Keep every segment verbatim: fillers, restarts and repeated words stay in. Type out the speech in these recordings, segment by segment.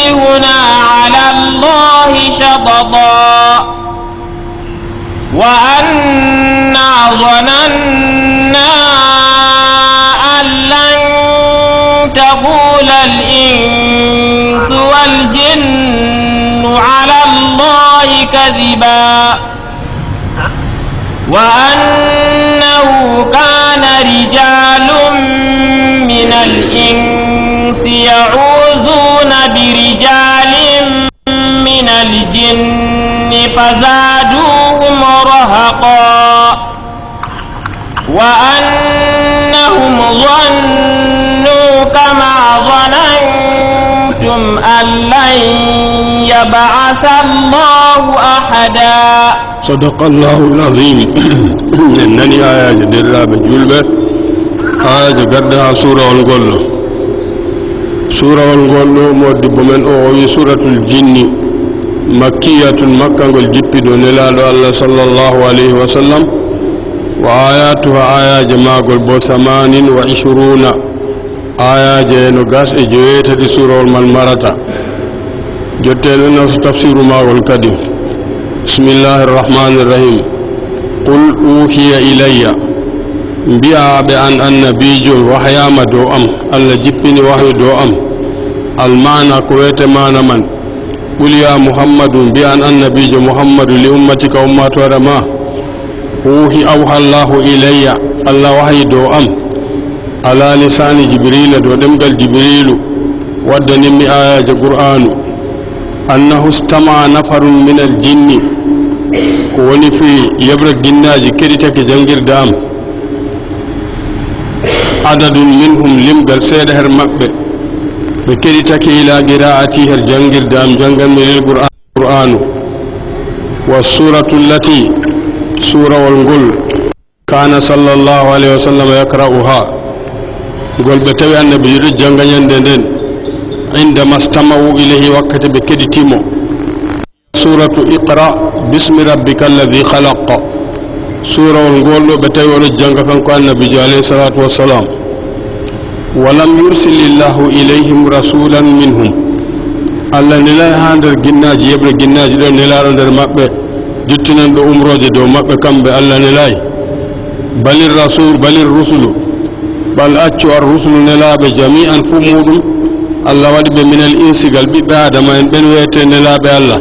يفترون على الله شططا وأنا ظننا أن لن تقول الإنس والجن على الله كذبا وأنه كان رجال من الإنس يعوذون برجال من الجن فزادوهم رهقا وأنهم ظنوا كما ظننتم أن لن يبعث الله أحدا. صدق الله العظيم. En nani ayaaji, derɗiraaɓe juulɓe, ayaaji garɗe haa suurawol ngol ɗo. Suurawol ngol ɗo, moodibbo men o, o wi Suuratul Jinni, makkiyatun, Makka ngol jippi dow Nelaaɗo Allah sallallahu alayhi wa sallam. Wa ayatuha, ayaaje maagol bo, samanin wa ishruuna, ayaaje e nogas e joweetati suurawol man marata. Jotten en so tafsiru maagol kadi. Bismillahi irrahmani irrahim. Qul uhiya ilayya. Mbi'aa ɓe an annabiijo, wahyaama dow am, Allah jippini wahyu dow am. Almaana, ko wiyete maana man. Qul ya Muhammadu, mbi'aa an annabiijo Muhammadu, li ummatika, ummaatoore ma. Uhi awha Allahu ilayya, Allah wahyi dow am. Ala lisaani Jibriila, dow ɗemngal Jibriilu, waddanimmi aayaaje Qur'aanu. Annahu stama'a nafarun minal jinni, ko woni fii yeɓre ginnaaji keɗitake janngirde am. Adadun minhum, limgal seeɗa her maɓɓe, ɓe keɗitake ila qiraa'ati her janngirde am, jannganmi lil Qur'aanu. Wa suratu llati, suurawol ngol, kana sallallahu alayhi wa sallam yaqra'uha, ngol ɓe tawi Annabiijo ɗo jannga ñande nden, inda mastama'u ilayhi, wakkati ɓe keɗiti mo. Suratu Iqra bismi rabbika alladhi khalaq, suurawol ngol ɗo ɓe tawi oɗo jannga kanko Annabiijo alayhi salatu wassalam. Wa lam yursilillahu ilayhim rasulan minhum. Allah nelaay haa nder ginnaaji, yeɓre ginnaaji ɗo nelaaɗo nder maɓɓe, jottinanɗo umrooje dow maɓɓe kamɓe, Allah nelaay. Balir rasul, balir rusulu. Bal accu ar rusulu nelaaɓe jami'an fuu muuɗum. Allah waɗi ɓe minal insi gal ɓiɓɓe Aadama en ɓen wiyete nelaaɓe Allah.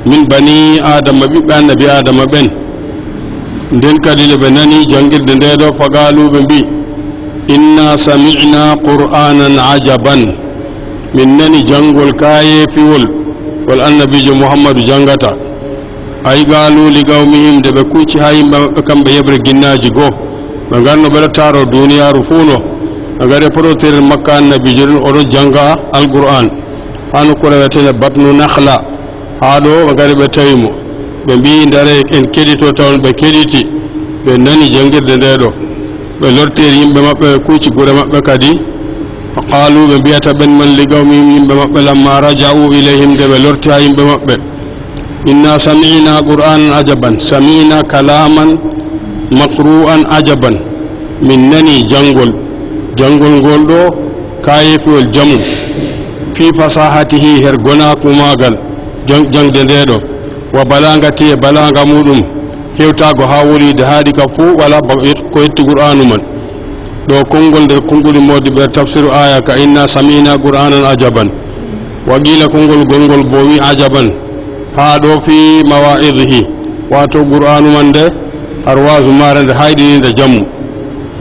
Min bani Aadama, ɓiɓɓe Annabi Aadama ɓen. Nden kadi nde ɓe nani janngirde nde ɗo, faqaalu, ɓe mbi'i, inna sami'na qur'anan ajaban, min nani janngol kaayeefiwol, ngol Annabiijo Muhammadu janngata. Ay qaalu li qawmihim, nde ɓe kuuci haa yimɓe maɓɓe kamɓe yeɓre ginnaaji goo, ɓe ngarno ɓe ɗo taaro duuniyaaru fuu no, ɓe ngari e pototire Makka Annabiijo ɗon, oɗo jannga Alqur'aan haa nokkuure wi'eteende Batnu Nakhla. Haa ɗo ɓe ngari ɓe tawi mo. Ɓe mbi'i, ndare, en keɗito, tawon ɓe keɗiti, ɓe nani janngirde nde ɗo. Ɓe lorti e yimɓe maɓɓe, ɓe kuuci gure maɓɓe kadi. Fa qaalu, ɓe mbi'ata ɓen man li qawmihim, yimɓe maɓɓe, lamma raja'u ilayhim, nde ɓe lorti haa yimɓe maɓɓe. Inna sami'na qur'anan ajaban, sami'na kalaman maqru'an ajaban. Min nani janngol, janngol ngol ɗo kaayeefiwol jamum. Fi fasahatihi, her gonaaku maagal, jan-, jaŋde nde ɗo. Wa balagati, e balaga muuɗum, hewtaago haa woliide haaɗi ka fuu, walaa ba-, yet-, ko yetti Qur'aanu man. Ɗo konngol nder konnguli moodi ɓe tafsiru aaya ka, inna sami'na qur'anan ajaban. Wa qiila, konngol gongol bo wi ajaban. Haa ɗo fi mawa'izihi, waato Qur'aanu man nde, arwaazu maare nde hayɗini nde jammu.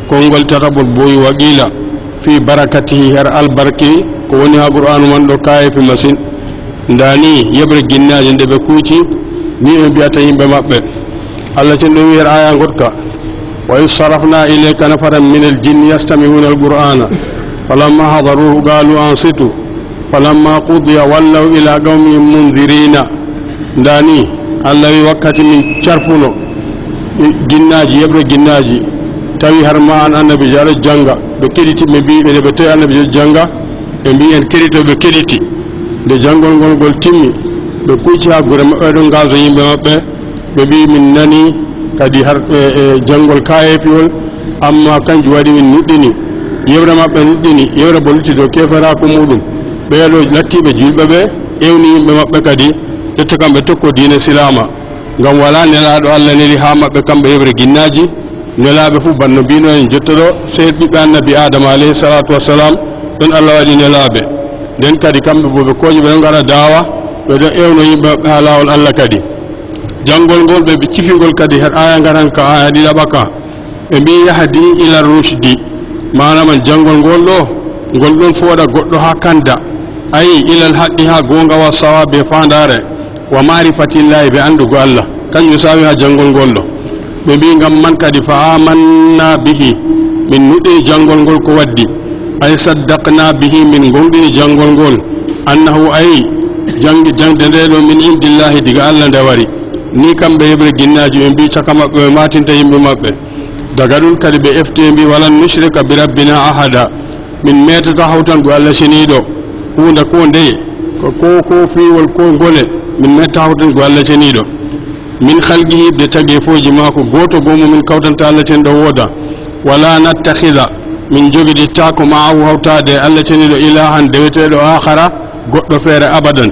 Konngol tataɓol boyi wa qiila fi barakatihi, her albarki ko woni haa Qur'aanu man ɗo kaayeefi masin. Ndaa ni yeɓre ginnaaji nde ɓe kuuci, ni ɓe mbi'ata yimɓe maɓɓe. Allah cenɗo wi'i her aaya ngoɗka, wa iz sarafna ilayka nafaran minal jinni yastami'una al-Qur'ana falamma hadaruhu qalu ansitu falamma qudiya wallaw ila qawmihim mundirina. Ndaa ni, Allah wi, wakkati min carfuno ginnaaji, yeɓre ginnaaji, tawi har ma an annabiijo aɗo jannga, ɓe keɗiti, ɓe mbi'i ɓe, nde ɓe tawi annabiijo aɗo jannga, ɓe mbi'i en keɗito, ɓe keɗiti. Nde janngol ngol ngol timmi, ɓe kuuci haa gure maɓɓe, ɗon ngaaso yimɓe maɓɓe, ɓe mbi'i, min nani kadi har, e, e janngol kaayeefiwol, amma kanjum waɗi min nuɗɗini. Yeɓre maɓɓe nuɗɗini, yeɓre bo lutti dow keeferaaku muuɗum. Ɓeeɗo lattiiɓe juulɓe ɓe ewni yimɓe maɓɓe kadi, ƴetta kamɓe tokko diine Silaama, ngam walaa nelaaɗo Alla neli haa maɓɓe kamɓe yeɓre ginnaaji. Nelaaɓe fuu, banno mbiino en jotto ɗo, sey ɓiɓɓe Annabi Aadama alayhi salaatu wassalaam, ɓen Alla waɗi nelaaɓe. Nden kadi kamɓe boo ɓe kooƴi, ɓe ɗon ngaɗa daawa, ɓe ɗon ewno yimɓe maɓɓe haa laawol Alla kadi. Janngol ngol ɓe, ɓe cifi ngol kadi her aaya ngaran ka, aaya ɗiɗaɓa ka. Ɓe mbi'i, "Yahdi ila rushdi." Maana man, janngol ngol ɗo, ngol ɗon fooɗa goɗɗo haa kanda. Ayi, ilal haqqi, haa goonga, wa sawaabi, e faandaare, wa ma'rifatillahi, be anndugo Allah. Kanjum saawi haa janngol ngol ɗo. Ɓe mbi'i ngam man kadi, "Fa amanna bihi." Min nuɗɗini janngol ngol ko waddi. Ay saddaqna bihi, min goonɗini janngol ngol. Annahu, ayi, janngi-, jaŋde nde ɗo min indillahi, diga Allah nde wari. Ni kamɓe yeɓre ginnaaji, ɓe mbi'i caka maɓɓe, ɓe maatinta yimɓe maɓɓe. Daga ɗum kadi ɓe efti, ɓe mbi'i, "Walan nushrika bi rabbina ahada." Min meetataa hawtango Allah ceniiɗo huunde koo ndeye, ko, ko, ko fiiwol koo ngole, min meetataa hawtango Allah ceniiɗo. Min khalqihi, de tageefooji maako, gooto goomo min kawtanta Allah ceniiɗo wooda. Wala nattakhidha, min jogitittaako ma'ahu, hawtaade e Allah ceniiɗo, ilahan, deweteeɗo, akhara, goɗɗo feere abadan.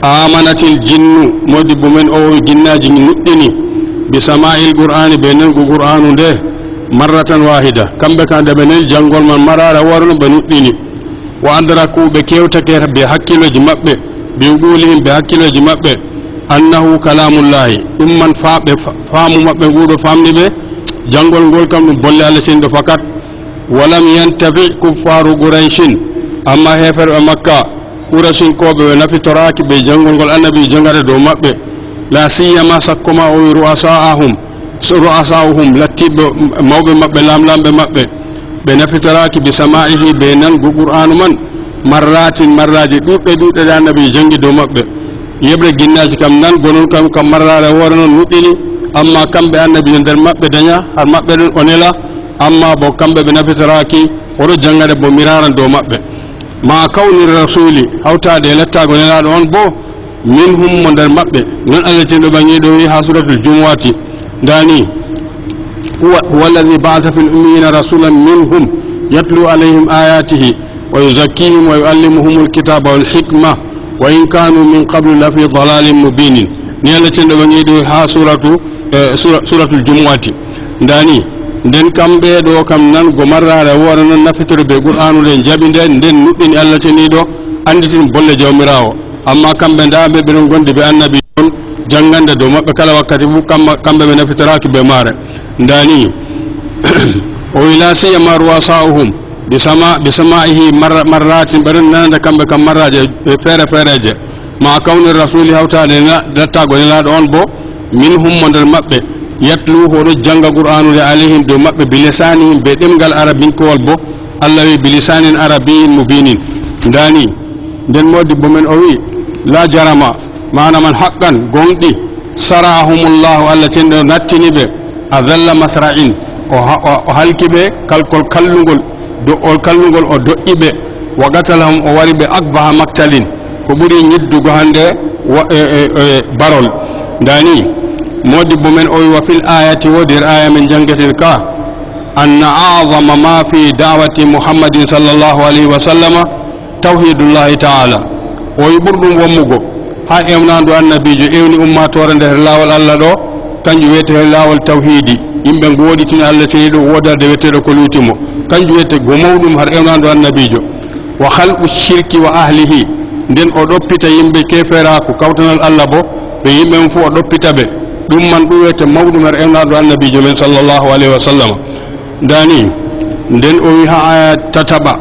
Amanatil jinnu, modibbo men o, o ginnaaji nuɗɗini, bi sama'il qur'ani, be nangu qur'anu nde, marratan wahida. Kamɓe kam nde ɓe nani janngol man maraare woore non ɓe nuɗɗini. Wa adraku, ɓe kewtake be hakkilooji maɓɓe, bi uqulihim, be hakkilooji maɓɓe, annahu kalamullahi. Ɗum man fa-, ɓe fa-, faamu maɓɓe ngu ɗo famni ɓe, janngol ngol kam ɗum bolle Allah ceniiɗo fakat. Walam yantafi kuffaru Qurayshin, amma heeferɓe Makka, Quraysinkooɓe, ɓe nafitoraaki be janngol ngol Annabi jangata dow maɓɓe, la siyama, sakko ma o wi ru'asa'ahum, so ru'asa'uhum, lattiiɓe mawɓe maɓɓe, laamlaamɓe maɓɓe, ɓe nafitoraaki bi sama'ihi, be nangu Qur'aanu man, marratin, marraaji ɗuuɗɗe, ɗuuɗɗe ɗe Annabi jangi dow maɓɓe. Yeɓre ginnaaji kam nan, gonon kam, kam marraare woore non nuɗɗini, amma kamɓe Annabi no nder maɓɓe danya, har maɓɓe ɗon o nela, amma bo kamɓe ɓe nafitoraaki, o ɗo jangade bo miraran dow maɓɓe. Ma kawni rasuli, hawtaade e lattaago nelaaɗo on bo, minhum, mo nder maɓɓe. Non Allah Ceniiɗo Ɓaŋiiɗo wi'i haa Suuratul Jumu'ati, ndaa ni, "Huwa, huwa alladhi ba'atha fil ummiyina rasulan minhum yatlu alayhim ayatihi wa yuzakkihim wa yu'allimuhumul kitaba wal hikma wa in kanu min qablu lafi dalalin mubinin." Ni Allah Ceniiɗo Ɓaŋiiɗo wi'i haa suuratu, eh, suura-, Suuratul Jumu'ati. Ndaa ni, nden kamɓe ɗo kam nan go marraare woore non nafitoro be Qur'aanu nden jaɓi nde, nden nuɗɗini Allah Ceniiɗo, anditin bolle Jawmiraawo. Amma kamɓe ndaa ɓe, ɓe ɗon gondi be Annabi on jangande dow maɓɓe kala wakkati fu, kamma-, kamɓe ɓe nafitoraaki be maare. Ndaa ni, o wi, "La siyama ru'asa'uhum bi sama-, bi sama'ihi marra-, marratin," ɓe ɗon nanande kamɓe kam marraaje, eh, feere feereeje. Ma kawni rasuli, hawtaade na-, lattaago nelaaɗo on bo, minhum, mo nder maɓɓe, yatluhu, o ɗo jannga Qur'aanu nde, alayhim, dow maɓɓe, bi lisanihim, be ɗemngal arabinkowol bo, Allah wi, bi lisanin arabiyyin mubinin. Ndaa ni, nden modibbo men o wi, la jarama, maana man haqqan, gonɗi, sara'ahumullahu, Allah Ceniiɗo nattini ɓe, adalla masra'in, o ha-, o, o halki ɓe kalkol kallungol, do'ol kallungol o do'i ɓe, wa qatalahum, o wari ɓe, akbaha maktalin, ko ɓuri nyiddugo hande wa-, e, e, e, barol. Ndaa ni, modibbo men o wi, wa fil ayati, woodi her aya men jangeten ka, anna a'zama ma fi da'wati Muhammadin sallallahu alayhi wa sallama, tawhidullahi ta'ala. O wi ɓurɗum wammugo haa ewnandu Annabiijo ewni ummaatoore nde her laawol Allah ɗo, kanjum wiyete her laawol tawhiidi. Yimɓe ngoɗitina Allah Ceniiɗo, wooda deweteeɗo ko luuti mo. Kanjum wiyete go mawɗum har ewnandu Annabiijo. Wa khalqu shirki wa ahlihi. Nden o ɗoppita yimɓe keeferaaku, kawtanal Allah bo, ɓe yimɓe mum fuu o ɗoppita ɓe. Ɗum man ɗum wiyete mawɗum har ewnandu Annabiijo men sallallahu alayhi wa sallam. Ndaa ni, nden o wi haa aya tataɓa,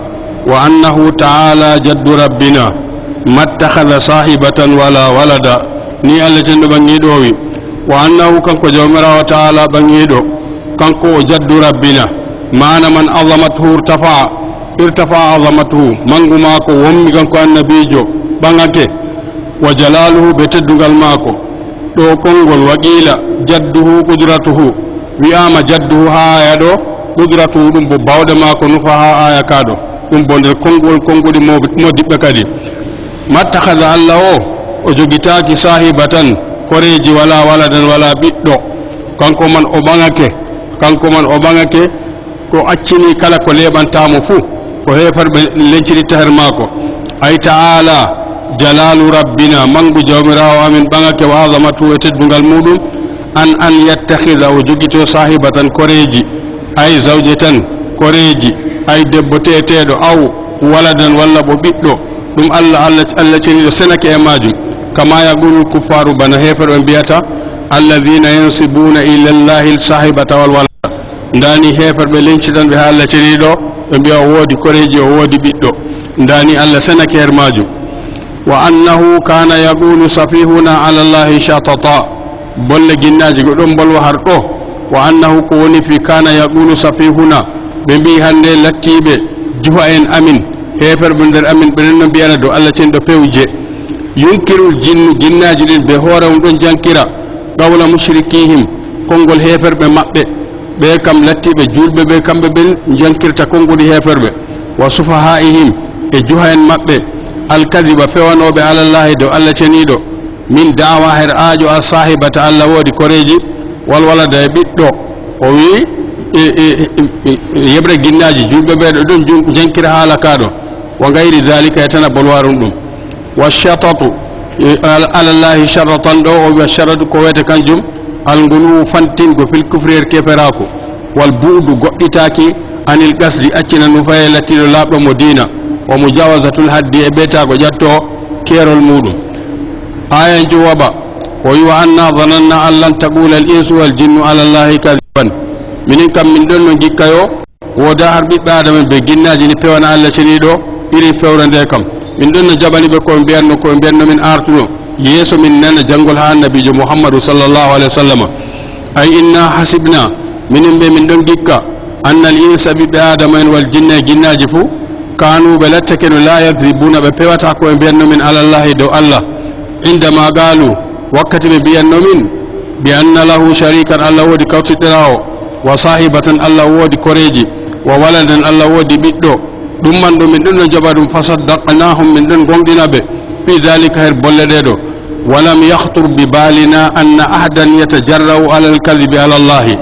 "Wa annahu ta'ala jaddu rabbina, mattakhadha sahibatan wala walada." Ni Allah Ceniiɗo Ɓaŋiiɗo o wi, "Wa annahu," kanko Jawmiraawo ta'ala Ɓaŋiiɗo, kanko o jaddu rabbina, maana man azamatuhu irtafa'a, irtafa'a azamatuhu, maŋgu maako wommi kanko Annabiijo, ɓaŋake, wa jalaluhu, be teddungal maako. Ɗo konngol wa qiila jadduhu qudratuhu, wi'aama jadduhu haa aya ɗo, qudratuhu ɗum bo baawɗe maako nufa haa aya ka ɗo, ɗum bo nder konngol, konnguɗi mo-, modiɓɓe kadi. Mattakhadha, Allah o, o jogitaaki sahibatan, koreeji wala waladan wala ɓiɗɗo. Kanko man o ɓaŋake, kanko man o ɓaŋake, ko accini kala ko leeɓanta mo fuu, ko heeferɓe lenciritta her maako. Ay ta'ala, jalaalu rabbina, manngu Jawmiraawo amin ɓaŋake, wa azamatu e teddungal muuɗum, an, an yattakhidha, o jogito, saahibatan, koreeji, ay zawjatan, koreeji, ay debbo teeteeɗo, aw waladan, walla bo ɓiɗɗo. Ɗum Allah, Allah, Allah ceniiɗo senake e maajum. Kama yaqulul kuffaaru, bana heeferɓe mbiyata, alladhina yansibuuna ila Allahi saahibata wal walada. Ndaa ni heeferɓe lencitanɓe haa Allah ceniiɗo, ɓe mbiya o woodi koreeji, o woodi ɓiɗɗo. Ndaa ni Allah senake her maajum. Wa annahu kana yaqulu safihuna ala Allahi shatata. Bolle ginnaaji go ɗon mbolwa har ɗo. Wa annahu, ko woni fii, kana yaqulu safihuna, ɓe mbi'i hannde lattiiɓe juha en amin, heeferɓe nder amin, ɓe ɗon no mbiyana dow Allah ceniiɗo pewje. Yunkirul jinnu, ginnaaji ɗin be hoore mum ɗon jankira, qawla mushrikihim, konngol heeferɓe maɓɓe. Ɓe kam lattiiɓe juulɓe ɓe, kamɓe ɓen jankirta konnguli heeferɓe. Wa sufaha'ihim, e juha en maɓɓe, alkadiba, fewanooɓe, alallahi, dow Allah ceniiɗo, min da'wa, her aajo, as-saahibata, Allah woodi koreeji, wal walada, e ɓiɗɗo. O wi'i, e, e, e, e, yeɓre ginnaaji, juulɓe ɓe ɗo ɗon jun-, jankira haala ka ɗo. Wa gayri dhalika, e tana bolwarum ɗum. Wa shatatu, e, al-, alallahi sharatan ɗo, o wi'a sharatu ko wiyete kanjum, al-ghuluwu, fantingo, fil kufri, her keferaaku, wal bu'du, goɗɗitaaki, anil qasdi, accina nufaye lattiiɗo laaɓɗo mo diina, wa mujawazatul haddi, e ɓeetaago ƴatto keerol muuɗum. Aya jowaɓa, o wi'i, wa anna zananna an lan taqula al-insu wal jinnu ala Allahi kadiban. Minin kam min ɗon no ngikka yo, wooda har ɓiɓɓe Aadama en be ginnaaji ni pewana Allah ceniiɗo irin fewre nde kam. Min ɗon no jaɓani ɓe ko ɓe mbiyanno, ko ɓe mbiyanno min artuno yeeso min nana janngol haa Annabiijo Muhammadu sallallahu alayhi wa sallam. Ay inna hasibna, minin ɓe min ɗon ngikka, anna al-insa, ɓiɓɓe Aadama en, wal jinna, e ginnaaji fuu, kanu, ɓe lattake no, la yakdibuna, ɓe pewata ko ɓe mbiyanno min ala Allahi, dow Allah. Indama qalu, wakkati ɓe mbiyanno min, bi anna lahu sharikan, Allah woodi kawtiɗɗiraawo, wa sahibatan, Allah woodi koreeji, wa waladan, Allah woodi ɓiɗɗo. Ɗum man ɗo min ɗon no jaɓa ɗum, fasaddaqnahum, min ɗon goongɗina ɓe, fi dhalika, her bolle ɗe ɗo. Walam yakhtur bi balina anna ahadan yatajarra'u ala al-kadhibi ala Allahi.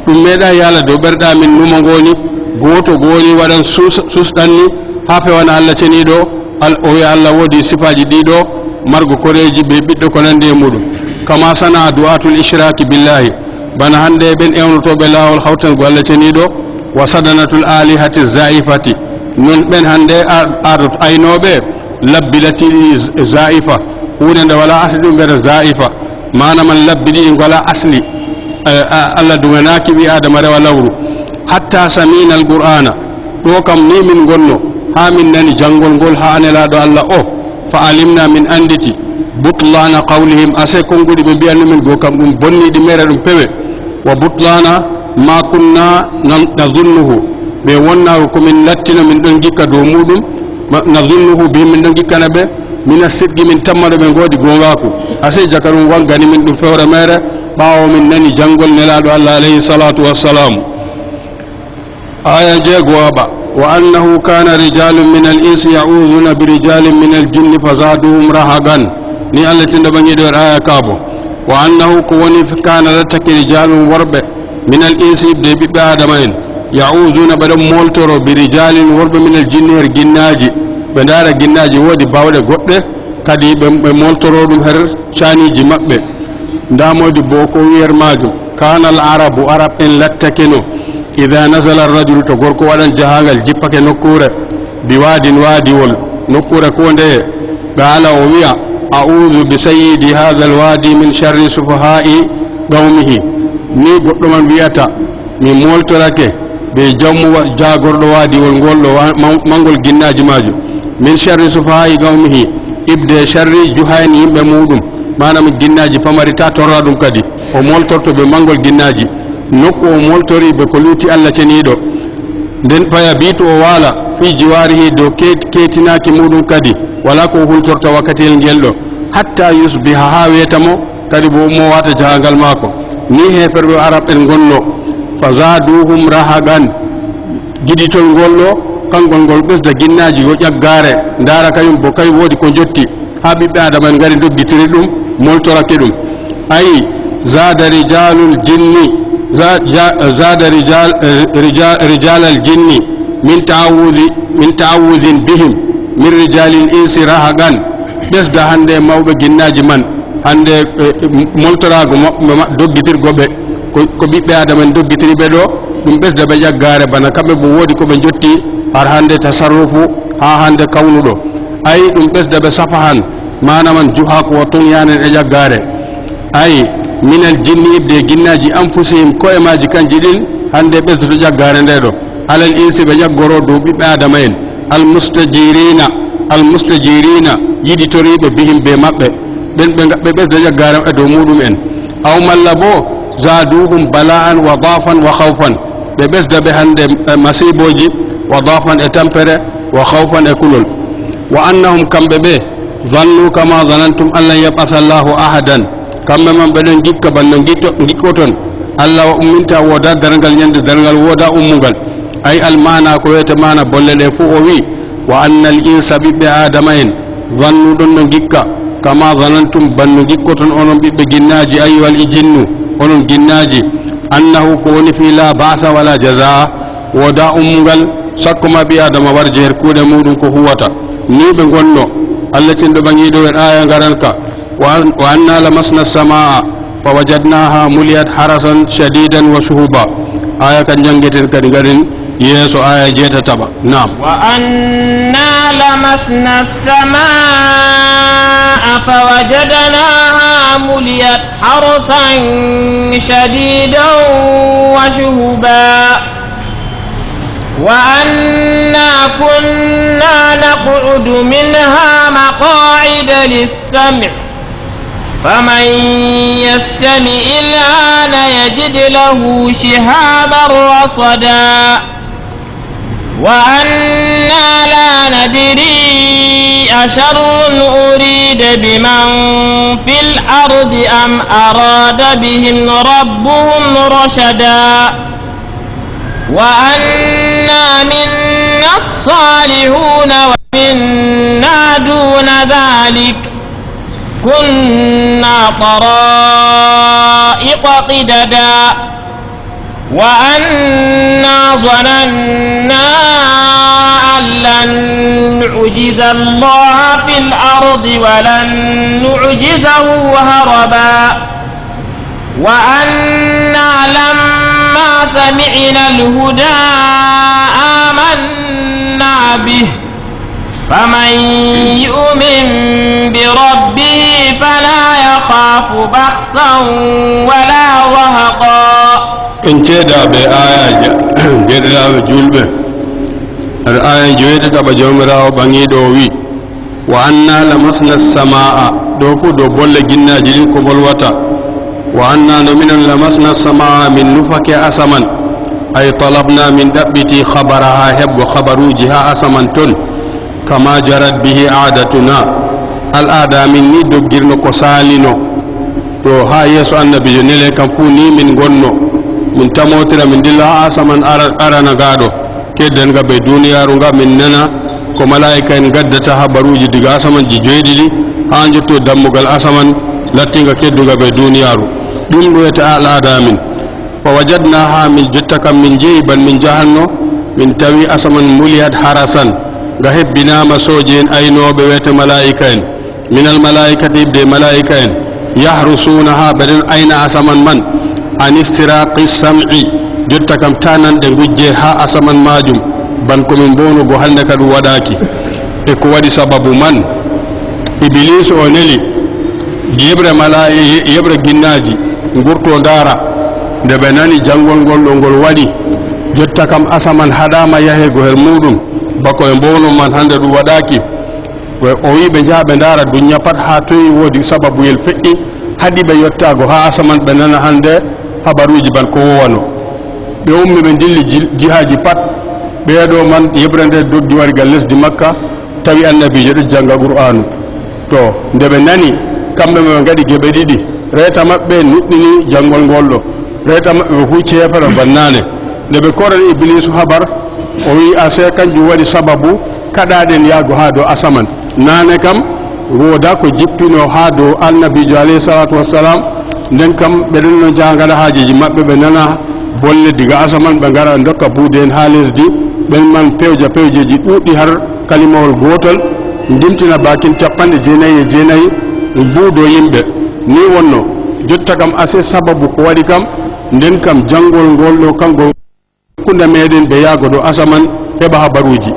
Ɗum meeɗaay yaala dow ɓerɗe amin numo ngo woni gooto go woni waɗan sus-, susɗanni haa fewana Allah ceniiɗo, al-, o wi'a Allah woodi sifaaji ɗiɗo, margo koreeji be ɓiɗɗo ko nanndi e muuɗum. Kama sana'a du'atul ishraki billahi, bana hannde ɓen ewnotooɓe laawol hawtango Allah ceniiɗo, wa sadanatul alihati zaifati, non ɓen hannde a-, aadot aynooɓe labbi lattiiɗi z-, zaifa, huunde nde walaa asli ɗum mbiyata zaifa, maana man labbi ɗi ɗi ngalaa asli. Eh, a-, Allah duŋanaaki ɓii Aadama rewa lawru. Hatta sami'na al-Qur'ana, ɗo kam ni min ngonno, haa min nani janngol ngol haa Nelaaɗo Allah o, fa alimna, min annditi, butlana qawlihim, ase konnguɗi ɓe mbi'anno min go kam ɗum bonniiɗi meere ɗum pewe, wa butlana ma kunna na-, nazunnuhu, ɓe wonnaago ko min lattino min ɗon ngikka dow muuɗum, ma-, nazunnuhu bihim, min ɗon ngikkana ɓe, mina sidqi, min tammano ɓe ngoodi goongaaku. Asee jaka ɗum wanngani min ɗum fewre meere, ɓaawo min nani janngol Nelaaɗo Allah alayhi salatu wassalam. Aya jeegowaɓa, wa annahu kana rijalun min al insi ya'uduna bi rijalin min al jinni fazaduhum rahagan. Ni Allah tinɗo ɓaŋi ɗo aya kaabo. Wa annahu, ko woni, kana lattake rijalun worɓe min al insi, ɓe ɓiɓɓe Adama en, ya'uduna, ɓe ɗon moltoro, bi rijalin, worɓe, min al jinni, her ginnaaji, ɓe ndaara ginnaaji woodi baawɗe goɗɗe, kadi ɓe, ɓe moltoro ɗum her caaniiji maɓɓe. Ndaa moodi bo ko wi'er maajum, kana al arabu, arab en lattake no, ida nazala ar rajulu, to gorko waɗan jahaangal, jippake nokkuure, bi waadin, waadiwol, nokkuure ko ndeye, qala, o wi'a, a'udhu bi sayyidi hadha al wadi min sharri sufaha'i qawmihi. Ni goɗɗo man wi'ata, mi moltorake be jawmu wa-, jaagorɗo waadiwol ngol ɗo wa-, man-, mangol ginnaaji maajum. Min sharri sufaha'i qawmihi, ibde sharri juhayni yimɓe muuɗum, maanaam ginnaaji pamari, ta torra ɗum kadi. O moltorto be mangol ginnaaji. Nokku o moltori be ko luuti Allah ceniiɗo. Nden faya biitu o waala fi jiwaarihi dow ke-, keetinaaki muuɗum kadi. Walaa ko o hultorta wakkatiyel ngel ɗo. Hatta yusbiha, haa weeta mo, kadi bo ummo waata jahaangal maako. Ni heeferɓe Arab en ngonno. Fa zaduhum rahaqan. Giɗitol ngol ɗo, kangol ngol ɓesda ginnaaji go ƴaggaare, ndaara kayum bo kay woodi ko njotti, haa ɓiɓɓe Aadama en ngari ndoggitiri ɗum, moltorake ɗum. Ay, zada rijalul jinni, za-, ja-, zada rijal, eh, rija-, rijalal jinni min ta'awudhi, min ta'awudhin bihim. min rijalil insi rahaqan, ɓesda hannde mawɓe ginnaaji man, hannde, eh, moltoraago maɓɓe ma-, doggitirgo ɓe, ko, ko ɓiɓɓe Aadama en doggitiri ɓe ɗo, ɗum ɓesda ɓe ƴaggaare, bana kamɓe bo woodi ko ɓe njotti har hannde tasarrufu, haa hannde kawnuɗo. Ay, ɗum ɓesda ɓe safahan, maana man juhaaku wa tughyanan e ƴaggaare. Ay, minal jinni, ibde ginnaaji, anfusihim, ko'e maaji kanji ɗin, hannde ɓesdoto ƴaggaare nde ɗo. Alal insi, ɓe ƴaggoro dow ɓiɓɓe Aadama en. Al mustajirina, al mustajirina, yiɗitoriiɓe bihim be maɓɓe. Ɓen ɓe nga-, ɓe ɓesda ƴaggaare maɓɓe dow muɗum en. Aw malla bo, zaduhum bala'an wa da'fan wa khawfan. Ɓe ɓesda ɓe hannde, eh, masiibooji, wa da'fan e tampere, wa khawfan e kulol. Wa annahum, kamɓe ɓe, zannu kama zanantum an lan yab'atha Allahu ahadan. Kamɓe man ɓe ɗon ngikka bana no ngitto-, ngikkoton. Allah o umminta, wooda darngal, ɲande darngal, wooda ummungal. Ay almaana, ko wiyete maana bolle ɗe fuu, o wi'i, wa annal insa, ɓiɓɓe Aadama en, zannu, ɗon no ngikka, kama zanantum, bana no ngikkoton onon ɓiɓɓe ginnaaji, ayyuhal jinnu, onon ginnaaji, annahu, ko woni fii, la ba'sa wala jazaa, wooda ummungal, sakko ma ɓii Aadama warje her kuuɗe muuɗum ko huwata. Nii ɓe ngonno. Allah tinɗo ɓaŋiiɗo en, aaya ngaran ka. Wa an-, wa anna lamasna samaa fa wajadnaha muliyat harasan shadidan wa shuhuba. Aaya kan njanngeten kadi, ngarin yeeso, aaya jeetataɓa. Naam. Wa anna lamasna samaa fa wajadnaha muliyat harasan shadidan wa shuhuba. وأنا كنا نقعد منها مقاعد للسمع، فمن يستمع الآن يجد له شهابا رصدا. وأنا لا ندري أشر أريد بمن في الأرض أم أراد بهم ربهم رشدا. وأنا منا الصالحون ومنا دون ذلك كنا طرائق قددا. وأنا ظننا أن لن نعجز الله في الأرض ولن نعجزه هربا. وأنا لما سمعنا الهدى آمنا به، فمن يؤمن بربه فلا يخاف بخسا ولا رهقا. En ceedaaɓe aayaaje, deerɗiraaɓe juulɓe. Aaya joweetataɓa, Jawmiraawo ɓaŋiiɗo o wi'i, "Wa anna lamasna samaa." Ɗo fuu dow bolle ginnaaji ɗin ko volwata. "Wa anna, no minen, lamasna samaa, min nufake asaman." Ay talabna, min ɗaɓɓiti, khabaraha, heɓgo habaruuji haa asaman ton. "Kama jarat bihi aadatuna." Al'aada amin ni doggirno ko saalino. To haa yeeso Annabiijo nele kam fuu ni min ngonno. Min tamootira, min dilla haa asaman ara-, arana nga ɗo. Kedden nga bee duniyaaru nga, min nana ko malaa'ika'en ngaddata habaruuji diga asamanji joweeɗiɗi, haa njotto dammugal asaman lattiiŋga kedduŋga bee duniyaaru. Ɗum ɗo wiyete al'aada amin. Fa wajadnaha, min jotta kam min jeyi ban min jahanno, min tawi asaman muliyat harasan, nga hebbinaama sooje'en aynooɓe wiyete malaa'ika'en. Minal malaa'ikati, ibde malaa'ika'en, yahrusunaha, ɓe ɗon ayna asaman man, an istiraqi sam'i, jotta kam taa nanɗe ngujje haa asaman maajum, ban ko min mbownugo hannde ka ɗum waɗaaki. E ko waɗi sababu man? Ibiliisu o neli yeɓre malaa'i-, yeɓre ginnaaji ngurto ndaara. Nde ɓe nani janngol ngol ɗo ngol waɗi, jotta kam asaman haɗaama yaheego her muuɗum, bako e mbowno man hannde ɗum waɗaaki. O, o wi'i ɓe njaha ɓe ndaara dunya pat haa toy woodi sababuyel feƴƴi haɗi ɓe yottaago haa asaman, ɓe nana hannde habaruuji ban ko wowano. Ɓe ummi ɓe ndilli ji-, jihaaji pat. Ɓeeɗo man yeɓre nde doggi wari gal lesdi Makka, tawi Annabiijo ɗo jannga Qur'aanu. To, nde ɓe nani, kamɓe ɓe ngaɗi geɓe ɗiɗi. Reeta maɓɓe nuɗɗini janngol ngol ɗo. Reeta maɓɓe ɓe fuu ceefa ɓe bannaane. Nde ɓe korani Ibiliisu habar, o wi'i, "Asee kanjum waɗi sababu kaɗaaɗen yahgo haa dow asaman. Naane kam, wooda ko jippino haa dow Annabiijo alayhi salaatu wassalaam. Nden kam, ɓe ɗon no njaha ngaɗa haajeeji maɓɓe, ɓe nana bolle diga asaman, ɓe ngara ndokka buuɗe en haa lesdi, ɓen man pewja pewjeeji ɗuuɗɗi har kalimawol gootol, ndimtina baakin cappanɗe jeenayi e jeenayi, mbuudo yimɓe. Ni wonno, jotta kam ase sababu ko waɗi kam, nden kam janngol ngol ɗo kanngol hakkunde meɗen ɓe yaago ɗo asaman heɓa habaruuji.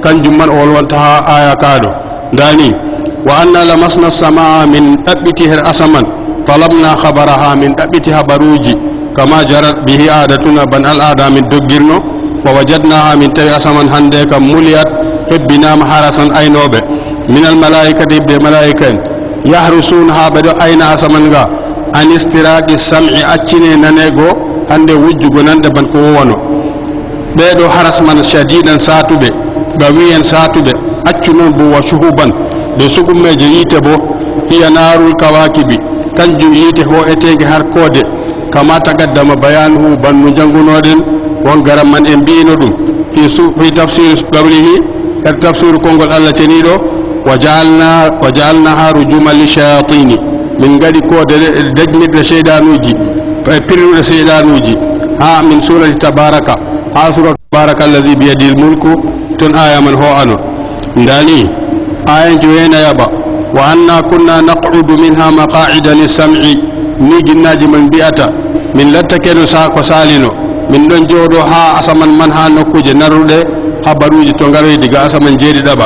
Kanjum man o wolwanta haa aya kaaɗo. Ndani, wa anna lamasna samaa, min ɗaɓɓiti her asaman, talabna khabaraha, min ɗaɓɓiti habaruuji, kama jarat bihi adatuna, ban al'ada min doggirno, wa wajadnaha, min tawi asaman hande kam muliyat, hebbinama harasan aynooɓe, min al malaikati, ɓe malaika en, yahrusunaha, ɓe ɗo ayna asaman nga, an istiraqi sam'i, accine nanego hande wujjugo nanɗe ban ko wowano. Ɓee ɗo haras man shadidan saatuɓe, qawiyan saatuɓe, accu non bo wa shuhuban, ɓe suɓummeeje yiite bo, hiya naarul kawaakibi, kanjum yiite hoo'eteenge har koode, kama taqaddama bayanuhu, ban no janngunoɗen won garan man en mbi'ino ɗum, fi su-, fi tafsir qawlihi, her tafsiru konngol Allah ceniiɗo, wa ja'alna, wa ja'alnaha rujuman lishayatini, min ngaɗi koode dajnirɗe seyɗanuuji, e pirruɗe seyɗanuuji, haa min surati Tabaraka, haa suratu Tabaraka alladhi biyadihil mulku, ton aya man ho'ano. Ndani, aya jowenayaɓa, wa anna kunna naq'udu minha maqa'ida lissam'i, ni ginnaaji man mbi'ata, min lattake no sa-, ko saalino, min ɗon jooɗo haa asaman man, haa nokkuuje narruɗe habaruuji to ngaroyi diga asaman jeeɗiɗaɓa,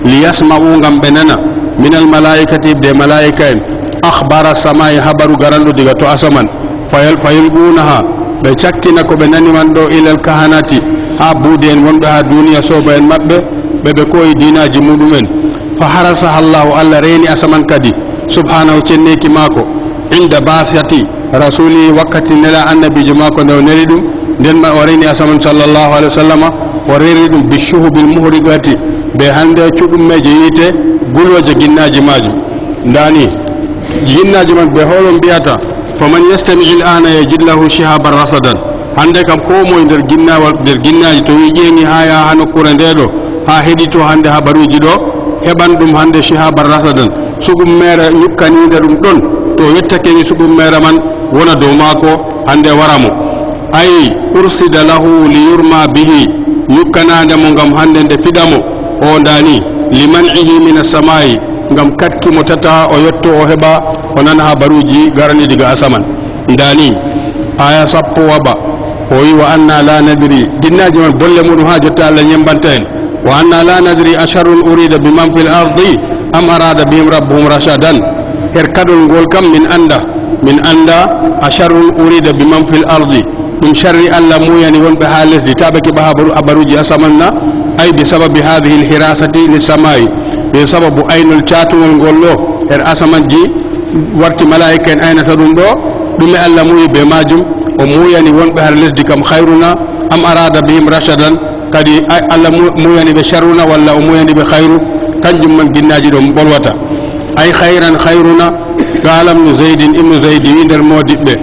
liyasma'u, ngam ɓe nana, minal malaa'ikati, ɓe malaa'ika en, akhbara samaa'i, habaru garanɗo diga to asaman, fayal-, fayulqunaha, ɓe cakkina ko ɓe nani man ɗo, ilal kahanati, haa buude en wonɓe haa duniya, sooba en maɓɓe, ɓe ɓe koyi diinaaji muɗum'en. Fa harasaha Allahu, Allah reeni asaman kadi, subhanahu, cenneeki maako, inda ba'sati rasulihi, wakkati nela annabiijo maako nde o neli ɗum, nden ma o reeni asaman sallallahu alaihi wasallama, o reeni ɗum bi shuhubil muhriqati, be hande cuɗummeeje yiite gulooje ginnaaji maajum. Ndani, ginnaaji man ɓe holo mbi'ata, faman yastami' al-ana yajid lahu shihaban rasadan. Hande kam ko moye nder ginnawal, nder ginnaaji to wi ƴeeŋi haa yaha haa nokkuure nde ɗo, haa heɗito hande habaruuji ɗo, heɓan ɗum hande shihaban rasadan. Suɓum meere ñukkaniinde ɗum ɗon, to yettake ni suɓum meere man wona dow maako, hande wara mo. Ay ursida lahu li yurma bihi, ñukkanaande mo ngam hande nde fiɗa mo, o ndani, li man'ihi min as-samaa'i, ngam katki mo tata o yotto o heɓa o nana habaruuji garani diga asaman. Ndani, aya sappo wa ba, o wi, wa anna la nadri, ginnaaji man bolle muɗum haa jotta Allah ñembanta en. Wa anna la nadri asharrun urida biman fil ardi am arada bihim rabbuhum rashadan. Her kaɗol ngol kam min anda, min anda asharrun urida biman fil ardi, ɗum sharri Allah muyani wonɓe haa lesdi, ta ɓe keɓa habaru, habaruuji asaman na, ay bi sababi hadhihi al hirasati lis samaa'i, be sababu aynol caatungol ngol ɗo her asamanji, warti malaa'ika en aynata ɗum ɗo, ɗume Allah muyi be maajum? O muyani wonɓe har lesdi kam khayruna, am arada bihim rashadan, kadi ay-, Allah mu-, muyani ɓe sharruna, walla o muyani ɓe khayru? Kanjum man ginnaaji ɗo bolwata. Ay khayran khayruna, qala ibnu Zaydin, ibnu Zaydi wi nder moodiɓɓe,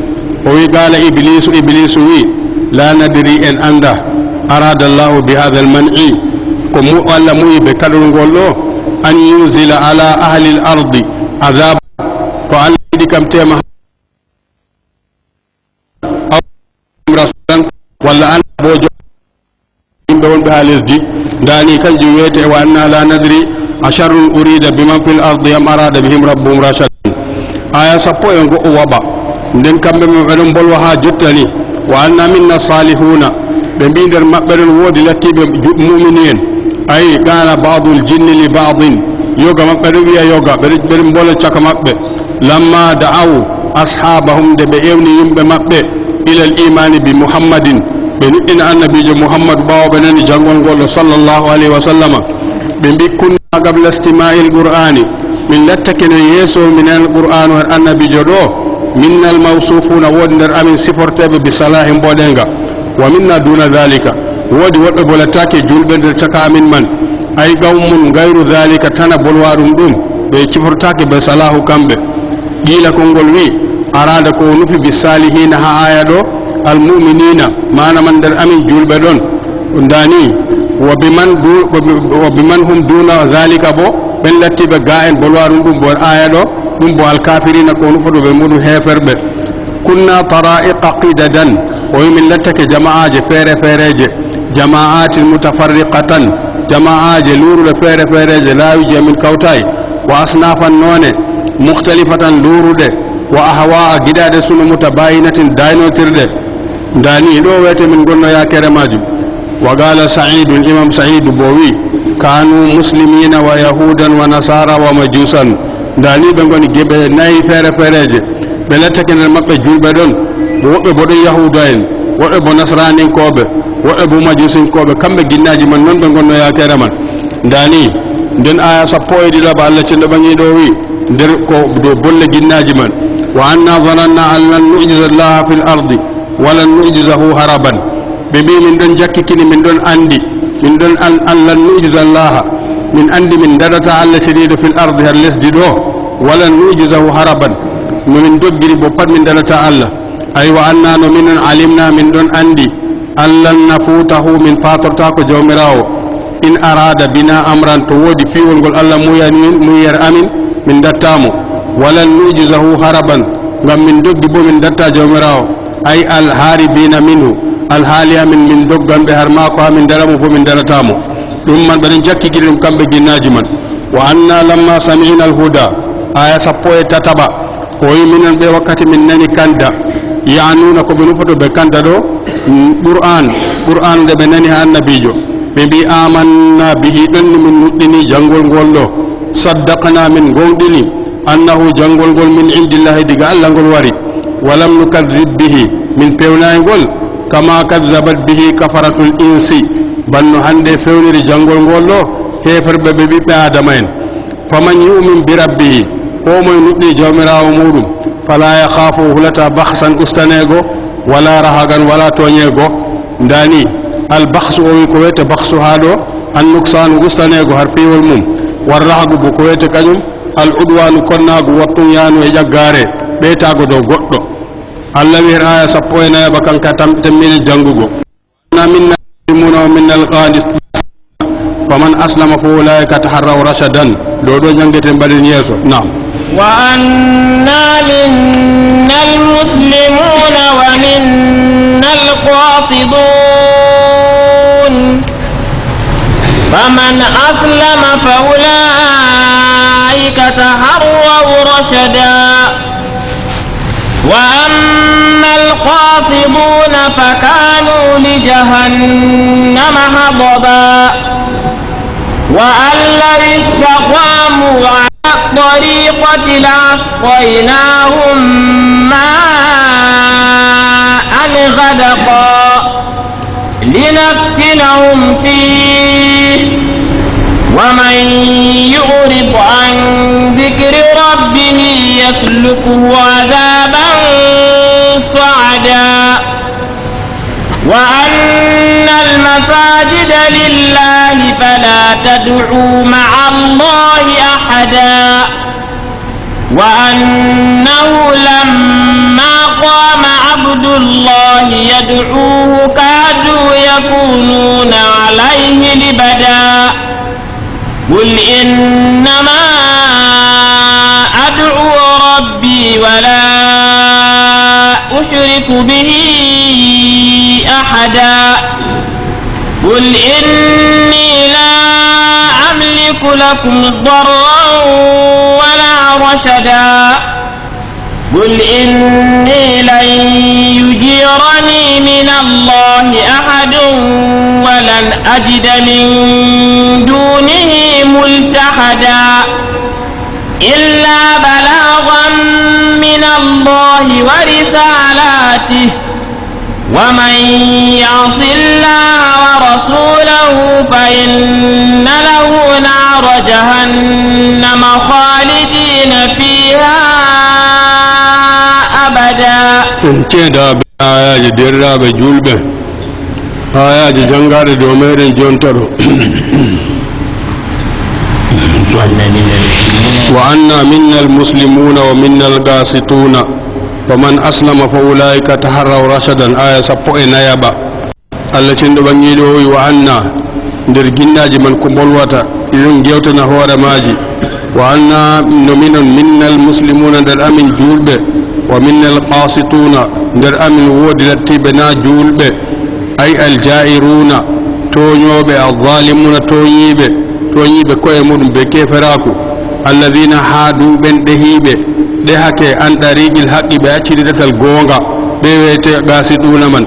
o wi, qala Iblisu, Iblisu wi, la nadri, en anda, arada Allahu bi hadha al man'i, ko mu-, Allah muyi be kaɗol ngol ɗo, an yunzila ala ahli al ardi adhab, ko Allah yiɗi kam tema aw rasulan, walla annaboojo, yimɓe wonɓe haa lesdi. Ndani kanjum wiyete, wa anna la nadri asharrun urida biman fil ardi am arada bihim rabbuhum rashadan. Aya sappo e go'o waɓa. Nden kamɓe ma ɓe ɗon mbolwa haa jottani. Wa anna minna salihuna. Ɓe mbi nder maɓɓe ɗon woodi lattiiɓe ju-, mu'mini en. Ay, qala ba'dul jinni li ba'din. Yoga maɓɓe ɗon wi'a yoga, ɓe ɗon, ɓe ɗon mbola caka maɓɓe. Lamma da'aw ashabahum, nde ɓe ewni yimɓe maɓɓe, ilal imani bi Muhammadin, ɓe nuɗɗina annabiijo Muhammadu ɓaawo ɓe nani janngol ngol ɗo sallallahu alayhi wa sallama. Ɓe mbi, kunna qabla istima'il Qur'ani, min lattake no yeeso min al Qur'anu her annabiijo ɗo, minnal mawsufuna, woodi nder amin siforteeɓe bi salahin mboɗeeŋga, wa minna duna dhalika, woodi woɗɓe bo lattaake juulɓe nder caka amin man, ay qawmun ghayru dhalika, tana bolwaɗum ɗum, ɓe sifortaake be salahu kamɓe. Qiila konngol wi, arada ko o nufi bi salihina ha aya ɗo, al mu'minina, mana man nder amin julɓe ɗon. Ndani, wa bi man du-, wa bi, wa bi man hum duna zalika bo, ɓen lattiɓe ga en bolwaɗum ɗum bo aya ɗo, ɗum bo al kafirina ko o nufoto be muɗum heferɓe. Kunna tara'iqa qidadan, o wi min lattake jama'aje fere fereje. Jama'atin mutafarriqatan, jama'aaje luuruɗe feere feereeje, laawiji amin kawtaay, wa asnafan noone, mukhtalifatan luuruɗe, wa ahwa'a giɗaaɗe suno, mutabayinatin daynotirɗe. Ndaa ni ɗo weete min ngonno yaakere maajum. Wa qala Sa'idun, Imam Sa'idu bo wi, kanu muslimina wa yahudan wa nasara wa majusan. Ndaa ni ɓe ngoni geɓe nayi feere feereeje. Ɓe lattake nder maɓɓe julɓe ɗon, woɓɓe bo ɗon yahuuda en, woɓɓe bo nasraninkooɓe, woɓɓe bo majusinkooɓe, kamɓe ginnaaji man non ɓe ngonno yaakere man. Ndaa ni, nden aya sappo e ɗiɗaɓa Allah cenɗo ɓaŋiiɗo o wi, nder ko dow bolle ginnaaji man, wa anna zananna an lan nu'jiza Allaha fil ardi wa lan nu'jizahu haraban. Ɓe mbi, min ɗon jakkikini, min ɗon andi, min ɗon an, an lan nu'jiza Allaha, min andi min daɗata Allah ceniiɗo fil ardi, har lesdi ɗo, wa lan nu'jizahu haraban, no min doggiri bo pat min daɗata Allah. Aywa, anna no minen alimna, min ɗon andi, an lan nafutahu, min patortaako Jawmiraawo, in arada bina amran, to woodi fiiwol ngol Allah muuyani min, muuyere amin, min dattamo. Wa lan nu'jizahu haraban, ngam min doggi bo min datta Jawmiraawo, ay al haribina minhu, alhaali amin min dogganɓe har maako haa min daramo bo min daratamo. Ɗum man ɓe ɗon jakkikiri ɗum kamɓe ginnaaji man. Wa anna lamma sami'na al huda, aya sappo e tataɓa. O wi, minen ɓe, wakkati min nani kanda, ya'nuna, ko ɓe nufoto be kanda ɗo, mm, Qur'an, Qur'an nde ɓe nani ha annabiijo, ɓe mbi, amanna bihi, ɗon ni min nuɗɗini janngol ngol ɗo, saddaqna, min ngooŋɗini, annahu, janngol ngol, min indillahi, diga Allah ngol wari, wa lam nukaddib bihi, min pewnaay ngol, kama kaddabat bihi kafaratul insi, banno hande fewniri janngol ngol ɗo heeferɓe ɓe ɓiɓɓe Aadama en. Faman yu'min bi rabbihi, koo moye nuɗɗi Jawmiraawo muuɗum, fala yakhafu, o hulata bakhsan, ustaneego, wala rahagan, wala tooñeego. Ndaa ni, al bakhsu o wi ko wiyete bakhsu haa ɗo, an nuksaanu, ustaneego har piiwol mum, war rahagu bo ko wiyete kañum, al udwaanu, konnaagu, wat tughyaanu e ƴaggaare, ɓeytaago dow goɗɗo. Allah wi her aya sappo e nayaɓa, kanka tam-, temmini janngugo. Anna minna al-muslimuna wa minna al-qanitun, faman aslama fa ulaika taharraw rashadan. Ɗo, ɗo janngeten, mbaɗen yeeso. Naam. Wa anna minna al-muslimuna wa minna al-qasitun. Faman aslama fa ulaika taharraw rashada. وأما القاسطون فكانوا لجهنم حطبا. وأن لو استقاموا على الطريقة لأسقيناهم ماء غدقا. لنفتنهم فيه، ومن يعرض عن ذكر ربه يسلكه عذابا صعدا. وأن المساجد لله فلا تدعوا مع الله أحدا. وأنه لما قام عبد الله يدعوه كادوا يكونون عليه لبدا. قل إنما أدعو ربي ولا أشرك به أحدا. قل إني لا أملك لكم ضرا ولا رشدا. قل إني لن يجيرني من الله أحد ولن أجد من دونه ملتحدا. إلا بلاغا من الله ورسالاته، ومن يعص الله ورسوله فإن له نار جهنم خالدين فيها أبدا. En ceeda be ayaaji derɗiraaɓe juulɓe, ayaaji janngaade dow meeɗen jonta ɗo. Wa anna minna al-muslimuna wa minna al-qasituna. Faman aslama fa ulaika taharraw rashadan, aya sappo e nayaɓa. Allah cenɗo ɓaŋŋiiɗo o wi, wa anna, nder ginnaaji man ko mbolwata, ɗi ɗon gewtana hoore maaji. Wa anna, no minon, minnal muslimuna, nder amin juulɓe, wa minnal qasituna, nder amin woodi lattiiɓe na juulɓe, ay al jairuna, Tooñooɓe, الظالمون, tooñiiɓe, tooñiiɓe ko'e muɗum bee keeferaaku. الذين حادوا, ɓen ɗehiiɓe, ɗehake, عن طريق الحق, ɓe acciti ɗatal goonga, ɓe wi'ete قاسطون man.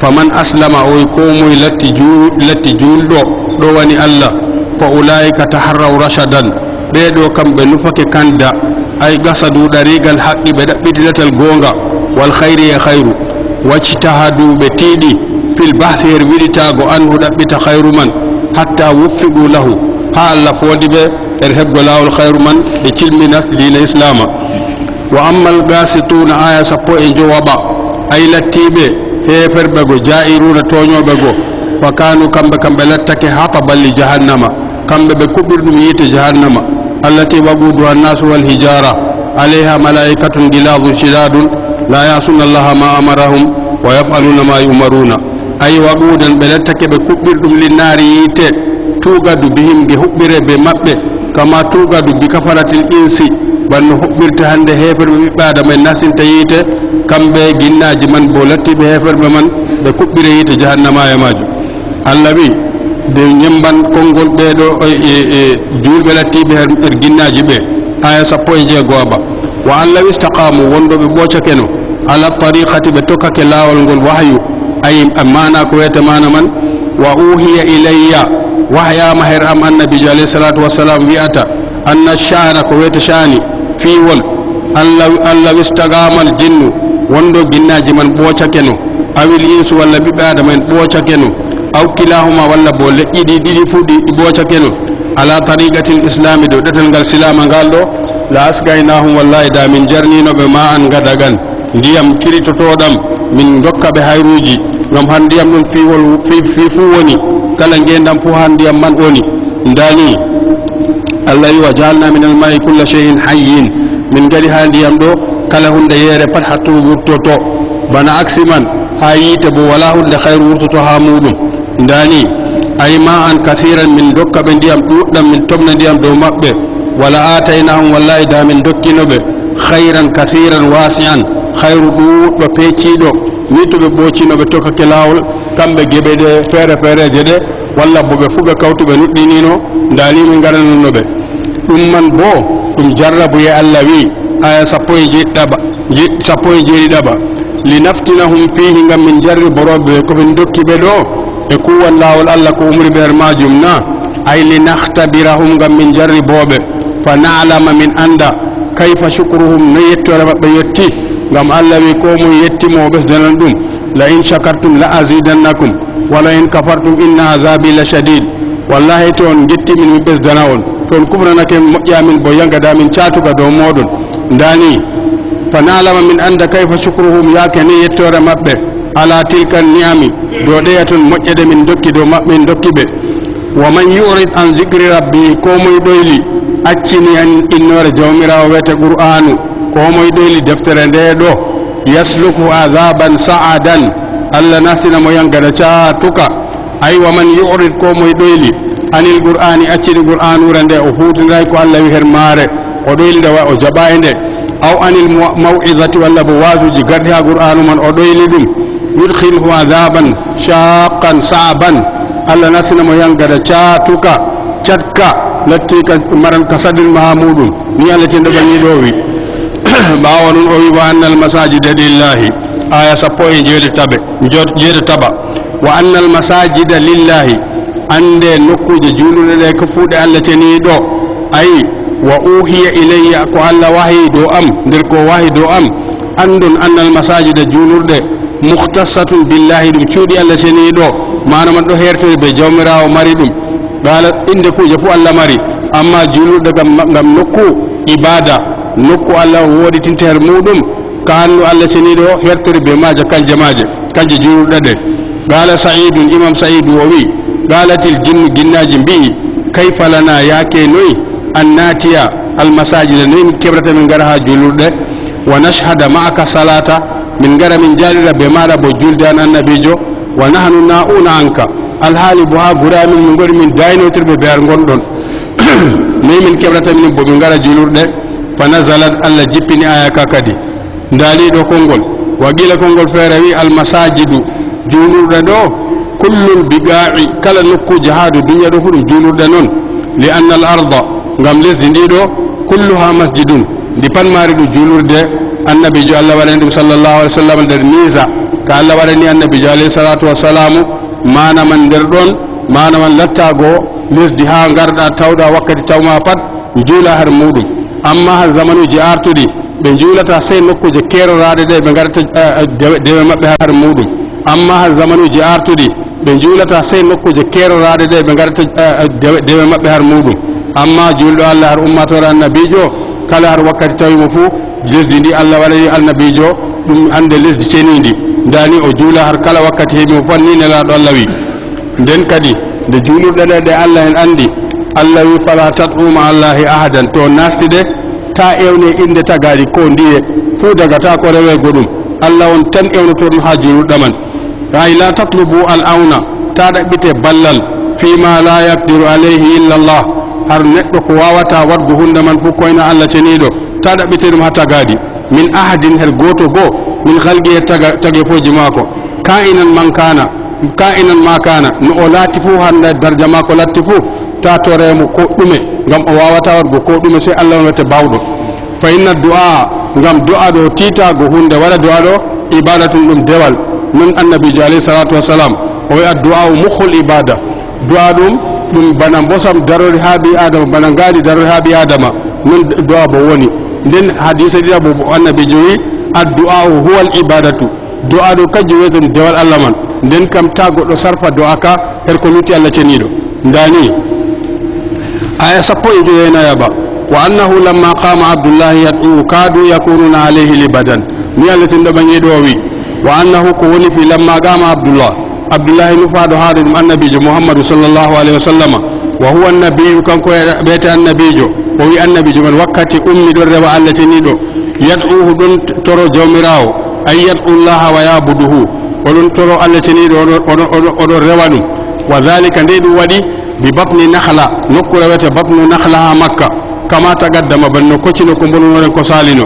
فمن أسلم, o wi'i koo moye latti juu-, latti juulɗo, ɗowani Allah, فأولئك تحروا رشدا, ɓee ɗoo kamɓe nufake kanda, أي قصدوا طريق الحق, ɓe ɗaɓɓiti ɗatal goonga, والخير, e khayru, واجتهدوا, ɓe tiiɗi, في البحث, her wiɗitaago, عنه, ɗaɓɓita khayru man, حتى وفقوا له, haa Allah foodi ɓe her heɓgo laawol khayru man, ɓe cilmina diina Islaama. وأما القاسطون, aaya sappo e njowaɓa, أي lattiiɓe heeferɓe go, جائرون, tooñooɓe go, فكانوا, kamɓe kam ɓe lattake, حطبا لجهنم, kamɓe ɓe kuɓɓirɗum yiite jahannama, التي وقودها الناس والحجارة، عليها ملائكة غلاظ شداد، لا يعصون الله ما أمرهم، ويفعلون ما يؤمرون. Ay, waquudan, ɓe lattake ɓe kuɓɓirɗum, للنار, yiite, توقد بهم, nge huɓɓire bee maɓɓe, كما توقد بكفرة الإنس, bana no huɓɓirta hande heeferɓe ɓiɓɓe Aadama en nastinta yiite, kamɓe ginnaaji man boo lattiiɓe heeferɓe man, ɓe kuɓɓire yiite jahannama e maajum. Allah wi'i, de ñemmban konngol ɓee ɗoo, e, e, e juulɓe lattiiɓe her, her ginnaaji ɓe, aaya sappo e jeego aba. وأن لو استقاموا, wonɗo ɓe ɓoocakeno, على الطريقة, ɓe tokkake laawol ngol wahyu, ay, maana ko wiyete maana man, وأوحي إلي, wahyaama her am Annabiijo alayhi salaatu wassalaam wi'ata, أن الشأن, ko wiyete sha'ni, fiiwol, أن لو, أن لو استقام الجن, wonɗo ginnaaji man ɓoocakeno, أو الإنس, walla ɓiɓɓe Aadama en ɓoocakeno, أو كلاهما, walla boo leƴƴi ɗi ɗiɗi fuu ɗi, ɗi ɓoocakeno, على طريقة الإسلام, dow ɗatal ngal Silaama ngal ɗoo, لأسقيناهم, wallaahi, da min jarnino ɓe, ماء غدقا, ndiyam kiritotooɗam, min ndokka ɓe hayruuji, ngam haa ndiyam ɗum fiiwol, fii, fii fuu woni, kala ngeendam fuu haa ndiyam man woni. Ndaa ni, Allah wi'i, وجعلنا من الماء كل شيء حي, min ngaɗi haa ndiyam ɗoo kala huunde yeere pat haa to wurtoto, bana aksi man, haa yiite boo walaa huunde hayru wurtoto haa muuɗum. Ndaa ni, أي ماء كثيرا, min ndokka ɓe ndiyam ɗuuɗɗam, min toɓna ndiyam dow maɓɓe. ولآتيناهم, wallaahi, da min ndokkino ɓe, خيرا كثيرا واسعا, hayru ɗuuɗɗo peeciiɗo, ni to ɓe ɓoocino, ɓe tokkake laawol, kamɓe geɓe ɗe feere-feereeje ɗe, walla boo ɓe fuu ɓe kawti ɓe nuɗɗinino, ndaa ni min ngaɗanunno ɓe. Ɗum man boo, ɗum jarrabuyee, Allah wi'i, aaya sappo e jeeɗiɗaɓa, je-, sappo e jeeɗiɗaɓa. لنفتنهم فيه, ngam min jarriboroo ɓe ko min ndokki ɓe ɗoo, e kuuwal laawol Allah ko umri ɓe her maajum na? أي لنختبرهم, ngam min jarriboo ɓe. فنعلم, min annda, كيف شكرهم, no yettoore maɓɓe yotti, ngam Allah wi'i, koo moye yetti mo, o ɓesdanan ɗum. لئن شكرتم لأزيدنكم ولئن كفرتم إن عذابي لشديد. Wallaahi, to on ngetti min, min ɓesdana on, to on kufranake min, moƴƴa min, bo yanga da min caatuka dow mooɗon. Ndaa ni, فنعلم, min annda, كيف شكرهم, yaake ni yettoore maɓɓe, على تلك النعم, dow ɗeya ton moƴƴe ɗe min ndokki dow maɓɓe, min ndokki ɓe. ومن يعرض عن ذكر ربه, koo moye ɗoyli, accini an innoore Jawmiraawo wi'ete Qur'aanu, koo moye ɗoyli deftere nde ɗo, يسلكه عذابا صعدا, Allah nastina mo yangada caatuka. Ay, ومن يعرض, koo moye ɗoyli, عن القرآن, accini Qur'aanuure nde, o huutindaay ko Allah wi'i her maare, o ɗoylida wa o jaɓaay nde. أو عن الموعظة, walla bo waazuuji garɗi haa Qur'aanu man, o ɗoyli ɗum. يدخله عذابا شاقا صعبا, Allah nastina mo yangada caatuka, catka, lattiika maranka saɗirma haa muuɗum. Ni Allah cenɗo ɓaŋiiɗo o wi'i. Ɓaawo ɗum o wi'i, وأن المساجد لله, aaya sappo e jeetati taɓe, njo-, jeetati taɓa. وأن المساجد لله, anndee nokkuuje juulirɗe ɗe ko fuu ɗe Allah ceniiɗo. Ay, وأوحي إلي, ko Allah wahayi dow am, nder ko o wahayi dow am. Anndon أن المساجد, juulirɗe, مختصة بالله, ɗum cuuɗi Allah ceniiɗo, maana man ɗo heertori bee Jawmiraawo mari ɗum. Qaala, innde kuuje fuu Allah mari, ammaa juulirɗe ngam, ngam nokku ibaada, nokku Allah woɗɗitinta her muuɗum, ka annu Allah ceniiɗo heertori bee maaje, kanje maaje, kanje juulirɗe ɗe. Qaala Sa'iidun, Imaam Sa'iidu o wi'i, قالت الجن, ginnaaji mbi'i, كيف لنا, yaake noy, أن نأتي المساجد, noy min keɓrata min ngara haa juulirɗe, ونشهد معك الصلاة, min ngara min njaalira bee maaɗa bo juulde an Annabiijo, ونحن ناؤون عنك, alhaali bo haa gure amin min ngoni min daaynotirɓe bee ar ngonɗon. Noy min keɓrata min bo min ngara juulirɗe? فنزلت, Allah jippini aaya ka kadi. Ndaa ɗiɗo konngol. Wa qiila konngol feere wi'i, المساجد, juulirɗe ɗo, Kullun biqaa'i, kala nokkuuje haa dow duniya ɗo fu ɗum juulirɗe non. Li anna al arda, ngam lesdi ndi ɗo, kulluha masjidun, ndi pat maari ɗum juulirde. Annabiijo Allah waɗani ɗum sallallahu alaihi wasallam nder miisa ka Allah waɗani annabiijo alayhi salatu wassalamu, maana man nder ɗon, maana man lattaago lesdi haa ngarɗa tawɗa wakkati tawma pat, juula har muɗum. Amma har zamanuuji artuɗi, ɓe juulata sey nokkuuje keeroraaɗe ɗe ɓe ngaɗata, eh, dewe, dewe maɓɓe har muɗum. Amma har zamanuuji artuɗi, ɓe juulata sey nokkuuje keeroraaɗe ɗe ɓe ngaɗata, eh, dewe, dewe maɓɓe har muɗum. Amma juulɗo Allah har ummaatoore annabiijo, kala har wakkati tawi mo fuu, lesdi ndi Allah waɗani annabiijo, ɗum hannde lesdi ceniindi. Ndaa ni o juula har kala wakkati heɓi mo fuu, ni Nelaaɗo Allah wi. Nden kadi, nde juulirɗe ɗe, ɗe Allah en anndi, Allah wi, "Fala tad'u ma Allahi ahadan." To naasti ɗe, ta ewne innde tagaaɗi ko ndiye, fuu dagata ko reweego ɗum. Allah on tan ewnotoɗon haa juulirɗe man. Ay la tatlubu al auna, ta ɗaɓɓite ballal, fi ma la yaqdiru alayhi illa Allah, har neɗɗo ko waawata waɗgo huunde man fuu ko ena Allah ceniiɗo, ta ɗaɓɓite ɗum haa tagaaɗi. Min ahadin, her gooto goo, min khalqihi, taga-, tageefooji maako. Ka'inan man kana, ka'inan ma kana, no o laati fuu, hannde darja maako laatti fuu, ta tore mo ko ɗume, ngam o waawata waɗgo ko ɗume, sey Allah on wiyete baawɗo. Fa inna du'a, ngam du'a ɗo, tiitaago huunde, waɗa du'a ɗo, ibadatun, ɗum dewal. Non annabiijo alayhi salatu wassalam, o wi'i, "Addu'a mukhul ibada." Du'a ɗum, ɗum bana mbosam darori haa ɓii Adama, bana ngaari darori haa ɓii Adama. Non du'a bo woni. Nden hadiisa ɗiɗaɓo bo annabiijo wi'i, "Addu'a huwal ibadatu." Du'a ɗo kanjum wiyeten dewal Allah man. Nden kam ta goɗɗo sarfa du'a ka her ko lutti Allah ceniiɗo. Ndaa ni, aya sappo e jowenayaɓa, "Wa annahu lamma qama Abdullahi yad'uhu kadu yakununa alayhi libadan." Ni Allah tinɗo ɓangi ɗo wi, "Wa annahu," ko woni fi "lamma qama Abdullah." Abdullahi nufaaɗo haaɗo ɗum annabiijo Muhammadu sallallahu alayhi wa sallama. "Wa huwa annabiyyu," kanko e ɓeete annabiijo. O wi annabiijo man wakkati ummi ɗon rewa Allah ceniiɗo. "Yad'uhu," ɗon toro Jawmiraawo. "Ay yad'u Allaha wa ya'buduhu." Oɗon toro Allah ceniiɗo, oɗon, oɗon, oɗon, oɗon rewa ɗum. "Wa dhalika," nde ɗum waɗi, "bi batni Nakhla," nokkuure wiyete Batnu Nakhla haa Makka. "Kama taqaddama," bana no koccino ko mbolwunoɗen ko saalino.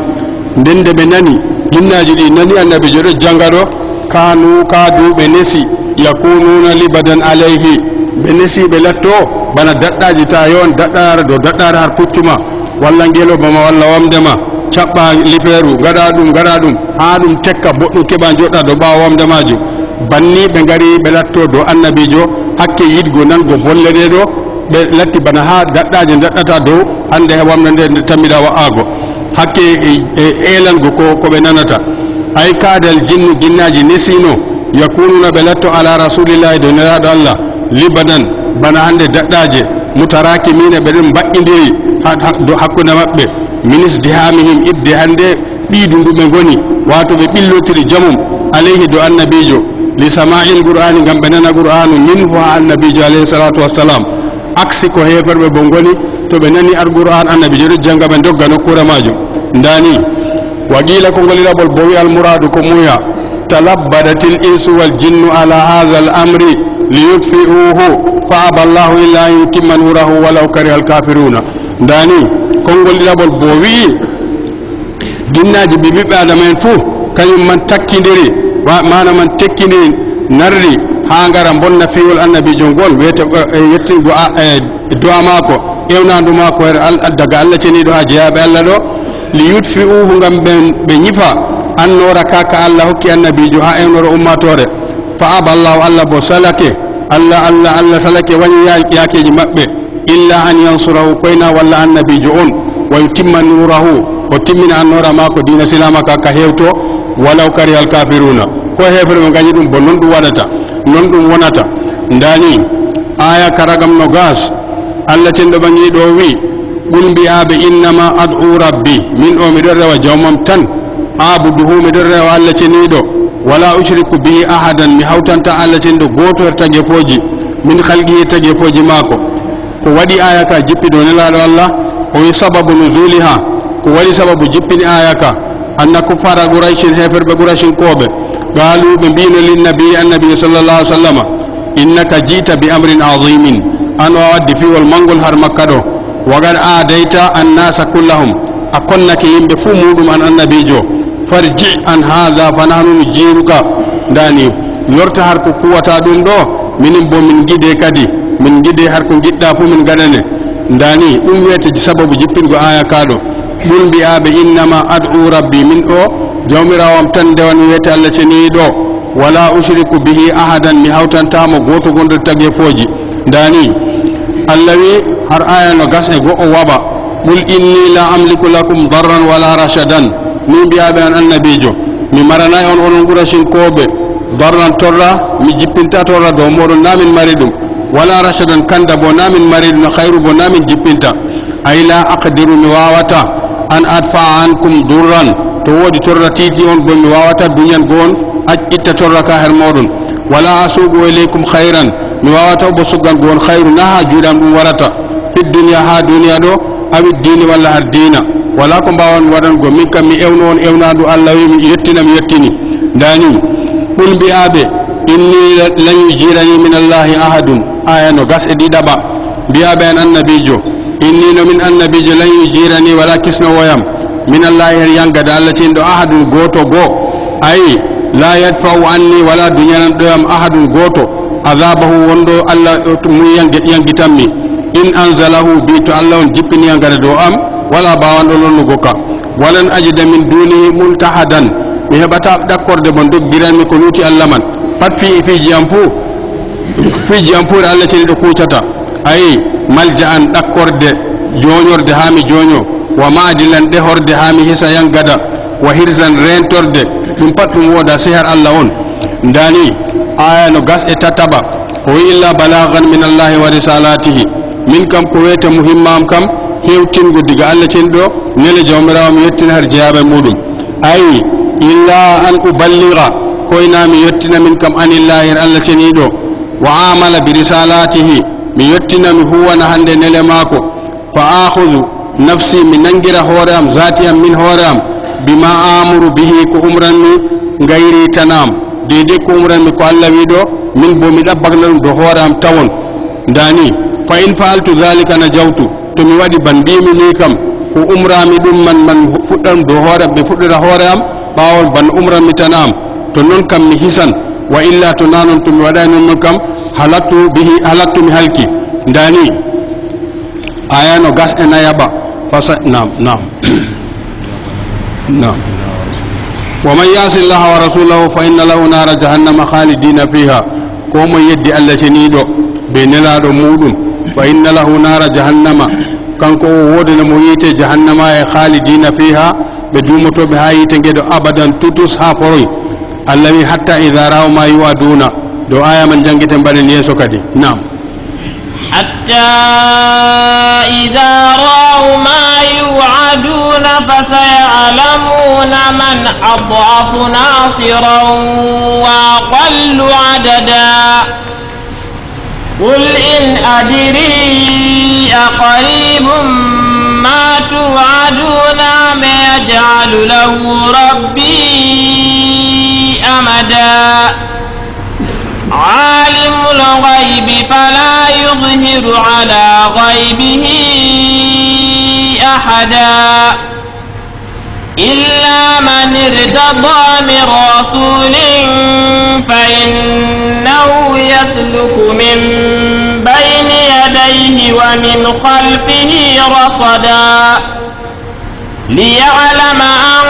Nden nde ɓe nani, ginnaaji ɗi nani annabiijo ɗo jannga ɗo, "kanu," kadu, ɓe nesi, "yakununa libadan alayhi," ɓe nesi ɓe latto bana daɗɗaaji, ta yowan daɗɗaare dow daɗɗaare har puccu ma, walla ngelooba ma, walla wamnde ma, caɓɓa lifeeru, ngaɗa ɗum, ngaɗa ɗum, haa ɗum tekka boɗɗum, keɓa njoɗɗa dow ɓaawo wamnde maajum. Banni ɓe ngari ɓe latto dow annabiijo, hakke yiɗgo nango bolle ɗe ɗo, ɓe latti bana haa daɗɗaaje daɗɗata dow hannde wamnde nde, nde tammiɗa wa'aago. Hakke e, e eelango ko, ko ɓe nanata. "Ay kadal jinnu," ginnaaji nesino, "yakununa," ɓe latto, "ala rasulillahi," dow Nelaaɗo Allah, "libadan," bana hannde daɗɗaaje, "mutarakimina," ɓe ɗon mbaɗɗindiri ha-, ha-, dow hakkunde maɓɓe, "min izdihamihim," idde hannde ɓiidu ndu ɓe ngoni, waato ɓe ɓillotiri jamum, "alayhi," dow annabiijo, "li sama'il qur'ani," ngam ɓe nana qur'aanu, "minhu," ha annabiijo alayhi salatu wassalam. Aksi ko heeferɓe bo ngoni, to ɓe nani alqur'an annabiijo ɗo jannga, ɓe ndogga nokkuure maajum. Ndaa ni, wa qiila, konngol ɗiɗaɓol bo wi, "Al muraadu," ko muuya, "talabbadatil insu wal jinnu ala hadha al amri liyutfi'uhu fa aba Allahu illa an yutimma nurahu walaw kariha al kafiruna." Ndaa ni, konngol ɗiɗaɓol bo wi'i, ginnaaji ɓe ɓiɓɓe Adama en fuu, kañum man takkindiri, wa-, maana man tekkindiri, narri haa ngara mbonna fiiwol annabiijo ngol, wiyete, eh, eh, yettingo a-, eh, du'a maako, ewnandu maako her Al-, daga Allah ceniiɗo haa jeyaaɓe Allah ɗo, "li yutfi'uhu," ngam ɓe, ɓe nyifa annoora ka, ka Allah hokki annabiijo haa ewnora ummaatoore. "Fa aba Allahu," Allah bo salake, Allah, Allah, Allah salake, wañi ya-, yaakeeji maɓɓe. "Illa an yansurahu," koyna walla annabiijo on, "wa yutimma nurahu," o timmina annoora maako diina silaama ka, ka hewto, "walaw kariha al kafiruna," ko heefere mo ngañi ɗum, bo non ɗum waɗata, non ɗum wonata. Ndaa ni, aya karagam no gas, Allah cenɗo ɓangi ɗo wi, "Qul," mbi'aɓe, "Innama ad'u rabbi," min o miɗon rewa jawmam tan, "abuduhu," miɗon rewa Allah ceniiɗo, "wala ushriku bihi ahadan," mi hawtanta Allah ceniiɗo gooto her tagefooji, "min khalqihi," tagefooji maako. Ko waɗi aya ka jippi dow Nelaaɗo Allah? O wi sababu nuzuliha, ko waɗi sababu jippini aya ka? Anna kuffara Qurayshin, heeferɓe Qurayshinkooɓe, qaalu, ɓe mbiino, linnabi, annabi sallallahu alaihi wasallama, "Innaka ji'ta bi amrin azimin," an o a waddi fiwol mangol har Makka ɗo. "Wa qad adayta annasa kullahum," a konnake yimɓe fuu muɗum an annabiijo. "Farji an hadha fa nahnu nujiruka," ndani, lorta har ko kuwata ɗum ɗo, Minin bo min ngiɗe kadi, min ngiɗe har ko ngiɗɗa fuu min ngaɗane. Ndaa ni, ɗum wiyete sababu jippingo aaya kaa ɗo. Qul mbi'aa ɓe, innama ad'u rabbi, min o Jawmiraawo am tan ndewan mi wiyete Allah ceniiɗo. Wala ushriku bihi ahadan, mi hawtantaa mo gooto gonɗo tagefooji. Ndaa ni, Allah wi har aaya no gas e go'o waɓa. Qul inni la amliku lakum darran wala rashadan. Min mbi'aa ɓe an annabiijo, mi maranay on onon Quraysinkooɓe darran torra, mi jippinta torra dow mooɗon, naa min mari ɗum. Wala rashadan kanda bo naa min mari ɗum, khayru bo naa min jippinta. Ay la aqdiru, mi waawata, an adfa'a ankum durran, to woodi torra tiiti on bo mi waawata duñango on, ac-, itta torra ka her mooɗon. Wala asuuqu ilaykum khayran, mi waawata bo suggango on khayru, naa haa juuɗe am ɗum warata. Fi dunya, haa duniya ɗo, awi diini walla har diina. Wala ko mbaawan waɗango, min kam mi ewno on ewnaandu Allah wi mi yettina mi yettini. Ndaa ni, qul mbi'aa ɓe, inni lan yujirani min Allahi ahadun. Aaya no gas e ɗiɗaɓa. Mbi'aa ɓe an annabiijo, inni no min annabiijo lan yujirani wala kisnowoyam. Min Allahi her yangada Allah ceniiɗo ahadun gooto goo. Ay, la yadfa'u anni wala duñananɗoyam ahadun gooto. Azabahu wonɗo Allah mum yangi-, yangitanmi. In anzalahu bi to Allah on jippini yangada dow am, wala baawanɗo lonnugo ka. Walan ajida min dunihi multahadan. Mi heɓata ɗakkorde mo doggiranmi ko luuti Allah man. Pat fii, fiiji am fuu, fiiji am fuu ɗe Allah ceniiɗo kuucata. Ayi, malja'an ɗakkorde, jooñorde haa mi jooño, wa ma'dilan ɗehorde haa mi hisa yangada, wa hirzan reentorde, ɗum pat ɗum wooda sihar Allah on. Ndaa ni, aaya no gas e tataɓa, o wi illa balagan min Allahi wa risalatihi. Min kam ko wiyete muhimma am kam, hewtingo diga Allah ceniiɗo, nele Jawmiraawo mi yettina har jeyaaɓe muuɗum. Ay, illa an uballiga, koyna mi yettina min kam anillahi her Allah ceniiɗo, wa amala bi risalatihi, mi yettina mi huwana hande nele maako, fa akhudu nafsi, mi nangira hoore am, zaati am, min hoore am, bima amuru bihi, ko umranmi, gayri tanam, deydey ko umranmi ko Allah wi ɗo, min bo mi ɗabbakna ɗum dow hoore am tawon. Ndaa ni, fa in fa'altu dhalika najawtu, to mi waɗi ban mbiimi ni kam, ko umraami ɗum man, man fuɗɗan dow hoore am, mi fuɗɗira hoore am, ɓaawo ban umranmi tan am, to non kam mi hisan, wa illa to naa non to mi waɗaay non non kam, halaktu bihi, halaktu mi halki. Ndaa ni, aaya no gas e nayaɓa, fasa, naam, naam. Naam. Wa man ya'si Allaha wa rasulahu fa inna lahu nara jahannama khalidina fiha. Ko mo yeddi Allah ceniiɗo be nelaaɗo muuɗum, fa inna lahu nara jahannama. Kanko o woodana mo yiite jahannama e khalidina fiha, ɓe duumotooɓe haa yiite nge ɗo abadan tutus haa foroy. Allah wi hatta idha ra'aw ma yu'aduna. Ɗo aaya man janngiten mbaɗen yeeso kadi. Naam. حتى إذا رأوا ما يوعدون فسيعلمون من أضعف ناصرا وأقل عددا. قل إن أدري أقريب ما توعدون أم يجعل له ربي أمدا. عالم الغيب فلا يظهر على غيبه أحدا إلا من ارتضى من رسول فإنه يسلك من بين يديه ومن خلفه رصدا. ليعلم أن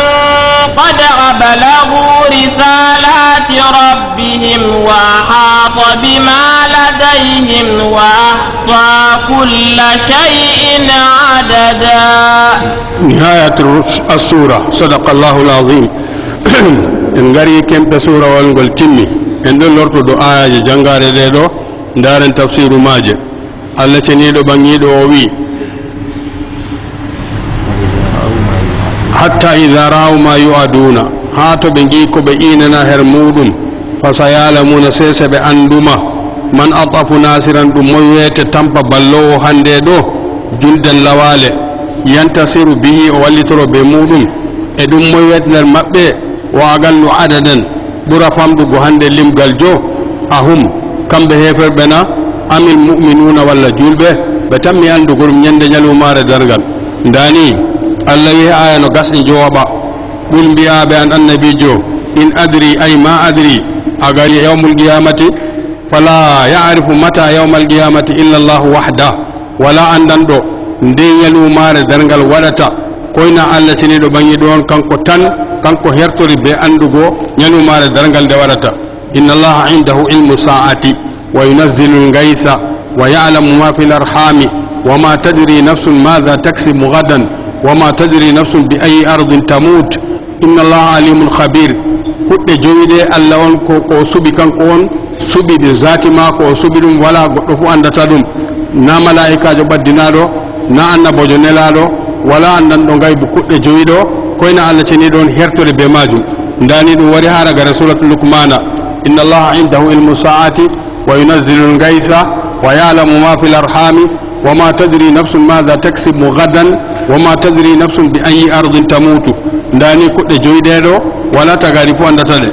قد أبلغوا رسالات ربهم وأحاط بما لديهم وأحصى كل شيء عددا. نهاية السورة. صدق الله العظيم. En ngari kempe suurawal ngol timmi. En ɗon lorto dow aayaaje janngaare ɗee ɗoo, ndaaren tafsiiru maaje. Allah ceniiɗo ɓaŋiiɗo o wi'i, hatta idha ra'aw ma yu'aduna, haa to ɓe ngi'i ko ɓe iinana her muuɗum, fa saya'lamuna, sey se ɓe annduma, man ad'afu nasiran, ɗum moy weete tampa balloowo hannde ɗo, julden lawaale, yantasiru bihi, o wallitoro bee muuɗum, e ɗum moy weete nder maɓɓe, wa aqallu adadan, ɓura famɗugo hannde limgal jo, ahum, kamɓe heeferɓe na, amil mu'minuna walla juulɓe, ɓe tammi anndugo ɗum ñande ñalawmaare darngal. Ndaa ni, Allah wi'i aaya no gasɗi njowaɓa, qul mbi'aa ɓe an annabiijo, in adri, ay ma adri, a gari yawmul qiyamati, Fala ya'rifu mata yawmal qiyamati illa Allahu wahda. Wala anndanɗo nde ñalumaare darngal waɗata, koyna Allah ceniiɗo ɓaŋiiɗo on, kanko tan, kanko hertori be anndugo ñalumaare darngal nde waɗata. Inna Allaha indahu ilmu sa'ati wa yunazzilul ghaytha wa ya'lamu ma fil arhami wa ma tadri nafsun madha taksibu ghadan wa ma tadri nafsun bi ayyi ardin tamut. Inna Allaha alimun khabir. Kuɗɗe jowi ɗe Allah on ko, ko o suɓi kanko on, suɓi ɗe zaati maako, o suɓi ɗum, wala goɗɗo fu anndata ɗum. Na malaa'ikaajo ɓaddinaaɗo, na annaboojo nelaaɗo, wala anndanɗo ngaybu kuɗɗe jowi ɗo, koyna Allah ceniiɗo on hertori be maajum. Ndaa ni ɗum wari haa ragare Suratu Lukmana. Inna Allaha indahu ilmu sa'ati wa yunazzilul ghaytha wa ya'lamu ma fil arhami wa ma tadri nafsun madha taksibu ghadan wa ma tadri nafsun bi ayyi ardin tamutu. Ndaa ni kuɗɗe jowi ɗe ɗo, wala tagaaɗi fu anndata ɗe.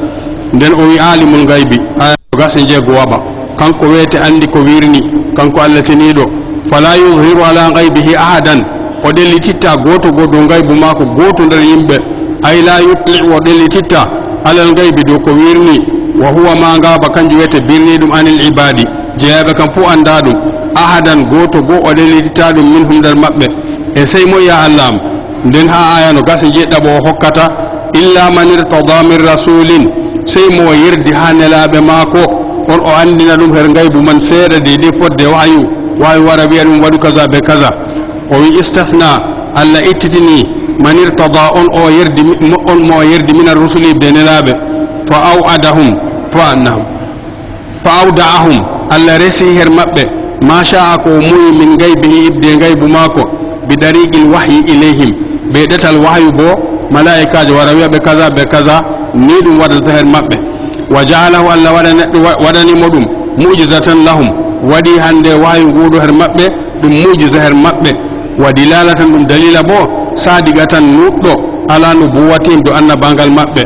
Nden o wi alimul ghaybi, aya nogas e jeego waɓa. Kanko weete anndi ko wirni, kanko Allah ceniiɗo. Fala yuzhiru ala ghaybihi ahadan. O ɗellititta gooto go dow ngaybu maako, gooto nder yimɓe. Ay la yutli'u, o ɗellititta alal ngaybi dow ko wirni. Wa huwa ma ngaba, kanjum wiyete birni ɗum anil ibadi. Jeyaaɓe kam fuu anndaa ɗum. Ahadan, gooto goo o ɗellititta ɗum minhum nder maɓɓe. E sey moy ya Allah am? Nden haa aya no gasa jeɗɗaɓo o hokkata, illa man irtada min rasulin, sey mo o yerdi haa nelaaɓe maako, on o anndina ɗum her ngaybu man seeɗa deydey fodde wahayu, wahayu wara wi'a ɗum waɗu kaza be kaza. O wi istasna, Allah ittitini man irtada, on o yerdi, on mo o yerdi min ar-rusuli be nelaaɓe, fa aw'adahum, fa annahum. Fa awda'ahum, Allah resi her maɓɓe, ma sha'a ko o muyi min gaybihi idde gaybu maako, bi dariqil wahyi ilayhim, be ɗatal wahayu bo, malaa'ikaajo wara wi'a ɓe kaza be kaza, ni ɗum waɗata her maɓɓe. Wa ja'alahu, Allah waɗani, wa-, waɗani mo ɗum, mu'jizatan lahum, waɗi hande wahayu nguɗo her maɓɓe, ɗum mu'jiza her maɓɓe. Wa dilalatan, ɗum dalila bo, sadiqatan, nuɗɗo, ala nubuwatihim, dow annabangal maɓɓe.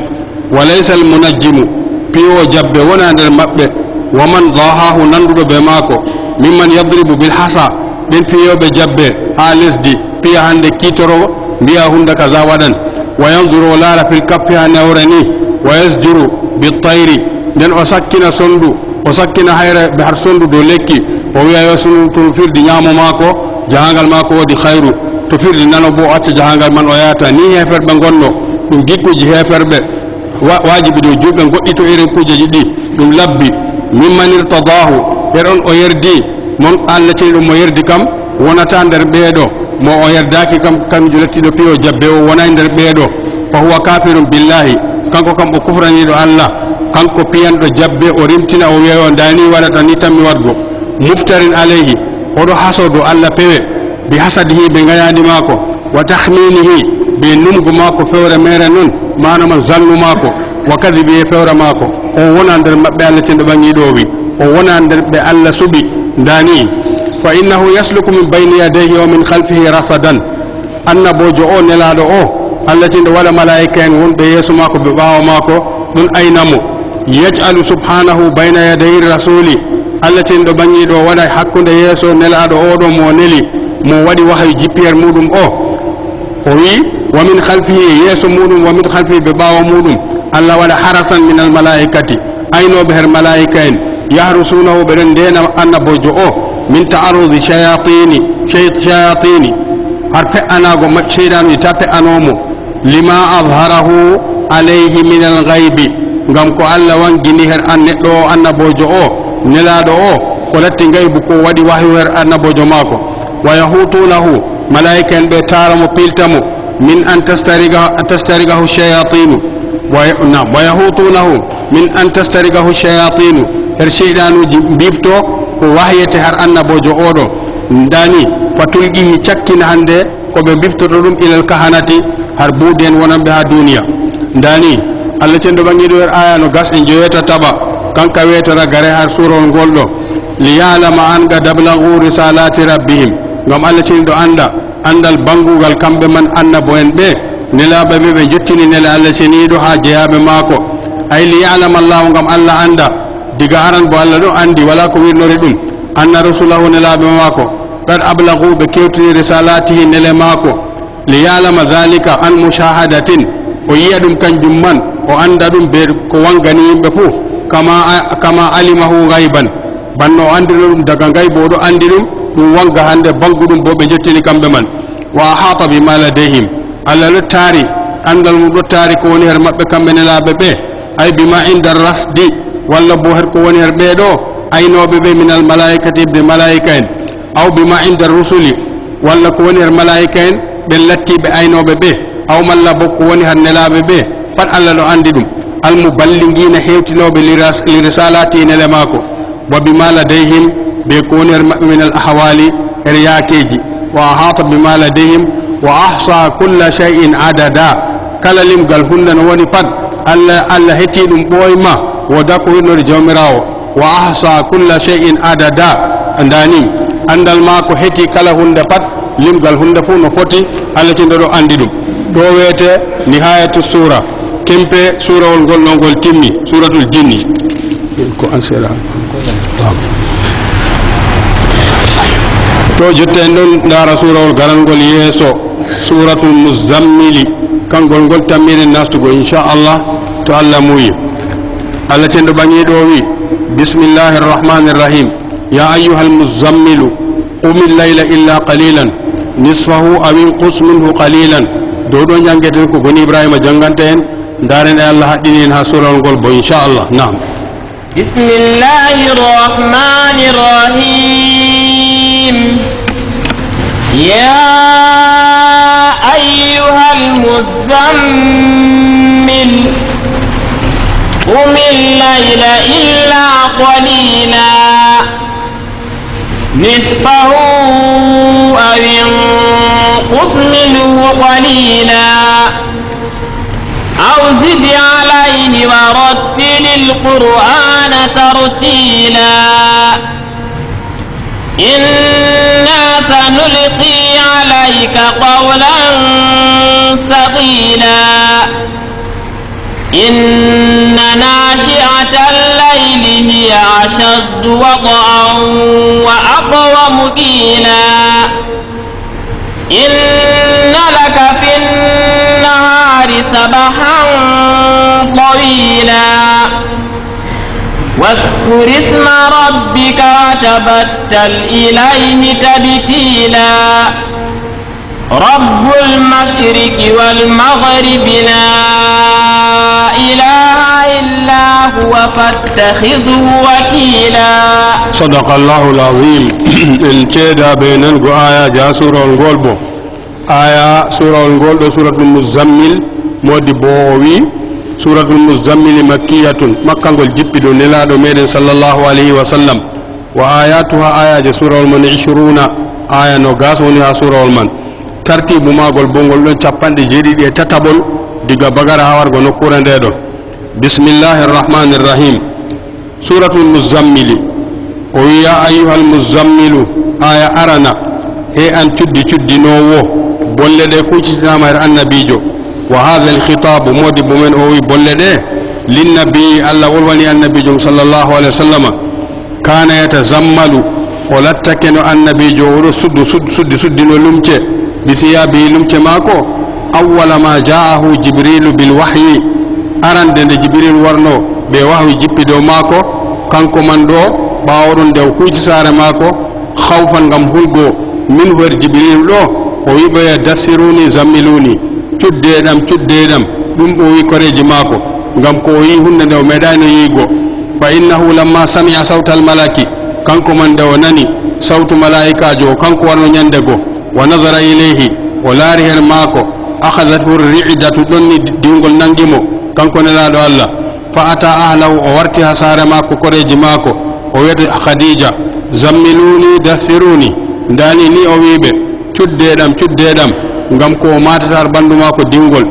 Wa laysa al-munajjimu, piyowo jabbe wona nder maɓɓe, wa man dahahu, nanduɗo be maako, mimman yadribu bil hasa, ɓen piyoɓe jabbe haa lesdi, piya hande kiitoro, mbi'a hunda kaza waɗan, wa yanzuru, o laara fil kaffi haa newre ni, wa yasjuru bit tayri, nden o sakkina sondu, o sakkina hayre be har sondu dow lekki, o wi'a yo sunu to firdi nyaamo maako, jahangal maako woodi khayru, to firdi nano bo o acca jahangal man o yahata. Ni heeferɓe ngonno, ɗum gikkuji heeferɓe. Wa-, waajibi dow julɓe goɗɗito irin kuujeji ɗi, ɗum labbi. Mimman irtadahu, her on o yerdi, mon Allah ceni ɗum mo yerdi kam, wonata nder ɓeeɗo, mo o yerdaaki kam, kanjo lattiɗo piyo jabbe o wonay nder ɓeeɗo. Fa huwa kafirun billahi, kanko kam o kufraniiɗo Allah, kanko piyanɗo jabbe o rimtina o wi'a yo ndaa ni waɗata ni tammi waɗgo. Muftarin alayhi, oɗo haso dow Allah pewe, bi hasadihi be ngayaandi maako. Wa tahminihi, be numgo maako fewre mere non, maana man zannu maako, wa kadhibihi e fewre maako. O wona nder maɓɓe Allah ceniiɗo ɓaŋiiɗo o wi. O wona nder ɓe Allah suɓi. Ndaa ni, fa innahu yasluku min bayni yadayhi wa min khalfihi rasadan. Annaboojo o, nelaaɗo o, Allah ceniiɗo waɗa malaa'ika en wonɓe yeeso maako, be ɓaawo maako, ɗon ayna mo. Yaj'alu subhanahu bayna yaday rasuli. Allah ceniiɗo ɓaŋiiɗo o waɗa hakkunde yeeso nelaaɗo o ɗo mo o neli, mo waɗi wahayu jippi her muɗum o. O wi, wa min khalfihi, yeeso muɗum, wa min khalfihi, be ɓaawo muɗum. Allah waɗa harasan min al malaa'ikati, aynooɓe her malaa'ika en, yahrusunahu, ɓe ɗon ndeena annaboojo o, min ta'arrudi shayatini, shay-, shayatini, har pe'anaago ma-, shayɗaanuji ta pe'anoo mo. Lima azharahu alayhi min al-ghaybi, ngam ko Allah wangini her an-, neɗɗo o, annaboojo o, nelaaɗo o, ko latti ngaybu ko waɗi wahyu her annaboojo maako. Wa yahutunahu, malaa'ika en ɓe taara mo, piilta mo, min an tastariga-, tastarigahu shayatinu. Wa ya-, naam, wa yahutunahu min an tastarigahu shayatinu, her shayɗaanuji mbiifto ko wahyete har annaboojo oɗo. Ndaa ni, fa tulqihi, cakkina hande ko ɓe mbiftoto ɗum ilal kahanati, har buuɗi en wonanɓe haa duniya. Ndaa ni, Allah cenɗo ɓaŋiiɗo her aya no gas e njoweetataɓa, kanka weetata gare har suurawol ngol ɗo. Li ya'lama an qad ablagu risalati rabbihim, ngam Allah cenɗo annda anndal banngugal kamɓe man annabo en ɓe, nelaaɓe ɓe, ɓe njottini nele Allah ceniiɗo haa jeyaaɓe maako. Ay li ya'lama Allahu, ngam Allah annda, diga aran bo Allah ɗon anndi, walaa ko wirnori ɗum, anna rusulahu, nelaaɓe maako, qad ablagu, ɓe kewtini risalatihi, nele maako, li ya'lama dhalika an mushahadatin, o yi'a ɗum kanjum man, o annda ɗum be ko wangani yimɓe fuu, كما، كما علمه غيبا. Banno o anndiri ɗum daga gaybu, o ɗo anndi ɗum, ɗum wanga hannde banngu ɗum bo ɓe njottini kamɓe man. وأحاط بما لديهم. Allah ɗo taari, anndal mum ɗo taari ko woni her maɓɓe kamɓe nelaaɓe ɓe. أي بما عند الرصد, walla bo her ko woni her ɓee ɗo aynooɓe ɓe, من الملائكة, ɓe malaa'ika en. أو بما عند الرسل, walla ko woni her malaa'ika en, ɓen lattiiɓe aynooɓe ɓe, aw malla bo ko woni her nelaaɓe ɓe, pat Allah ɗo anndi ɗum. المبلغين, hewtinooɓe, لرس-، لرسالته, nele maako. وبما لديهم, be ko woni her maɓɓe, من الأحوال, her yaakeeji. وأحاط بما لديهم وأحصى كل شيء عددا. Kala limgal huunde no woni pat, Allah, Allah hetii ɗum ɓooyma, woodaa ko wirnori Jawmiraawo. وأحصى كل شيء عددا. Ndaani, anndal maako hetii kala huunde pat, limgal huunde fuu no foti, Allah Cenɗo ɗo anndi ɗum. Ɗo wiyetee nihayatu suura, kempe suurawol ngol, ɗo ngol timmi, suuratul jinni. Ko an seeɗa. To jotta en ɗon ndaara suurawol garangol yeeso, suuratul muzzammili, kangol ngol tammiren naastugo, insha Allah, to Allah muuyi. Allah Cenɗo Ɓaŋiiɗo o wi'i, بسم الله الرحمن الرحيم. يا أيها المزمل، قم الليل إلا قليلا، نصفه أو انقص منه قليلا. Dow ɗo njanngeten ko Goni Ibrahima jannganta en, ndaaren e Allah haɗɗini en haa suurawol ngol bo, insha Allah. Naam. بسم الله الرحمن الرحيم. يا أيها المزمل، قم الليل إلا قليلا، نصفه أو انقص منه قليلا، أو زد عليه ورتل القرآن ترتيلا. إنا سنلقي عليك قولا ثقيلا. إن ناشئة الليل هي أشد وطئا وأقوم قيلا. إن لك في النهار سبحا طويلا. واذكر اسم ربك وتبتل إليه تبتيلا. رب المشرق والمغرب لا إله إلا هو فاتخذه وكيلا. صدق الله العظيم. En ceedaaɓe e nango aayaaji haa suurawol ngool bo. Aaya suurawol ngool ɗo, Suuratul Muzzammil, moodibbo o wi'i, Suuratul Muzzammili makkiyatun, Makka ngol jippi dow Nelaaɗo meɗen sallallahu alayhi wa sallam. Wa ayatuha, ayaje surawol man, ishruna, aya nogas woni ha surawol man. Tartibu magol bo ngol ɗon capanɗe jeeɗiɗi e tataɓol, diga Bagara ha wargo nokkure nde ɗon. Bismillahir Rahmanir Rahim. Suratul Muzammili. O wi, ya ayyuhal muzammilu, aya arana, he an cuddi cuddinowo, bolle ɗe kuccitinama her annabijo. Wa hadha al khitabu, modibbo men o wi bolle ɗe, linnabi, Allah wolwani annabijo sallallahu alaihi wasallama. Kana yatazammalu, o lattake no annabijo, o ɗo suddu, sud-, suddi, suddino lumce, bi siyabihi, lumce maako. Awwala ma ja'ahu Jibrilu bil wahyi, arande nde Jibril warno be wahyu jippi dow maako, kanko man ɗo, ɓaawo ɗon nde o huuci saare maako, khawfan, ngam hulgo, minhu, her Jibril ɗo, o wi ɓe, dassiruni, zammiluni, cuddeɗam, cuddeɗam, ɗum o wi koreeji maako, ngam ko o yi hunde nde o meeɗaano yiigo. Fa innahu lamma sami'a sawtal malaki, kanko man nde o nani sawtu malaa'ikaajo o, kanko warno nyande go, wa nazara ilayhi, o laari her maako, akhadathu ri'datu, ɗon ni diwngol nangi mo, kanko Nelaaɗo Allah. Fa ata ahlahu, o warti ha saare maako, koreeji maako, o wi'ata Khadija, zammiluni, daththiruni, ndani ni o wi ɓe, cuddeɗam, cuddeɗam, ngam ko o maatata har ɓandu maako diwngol.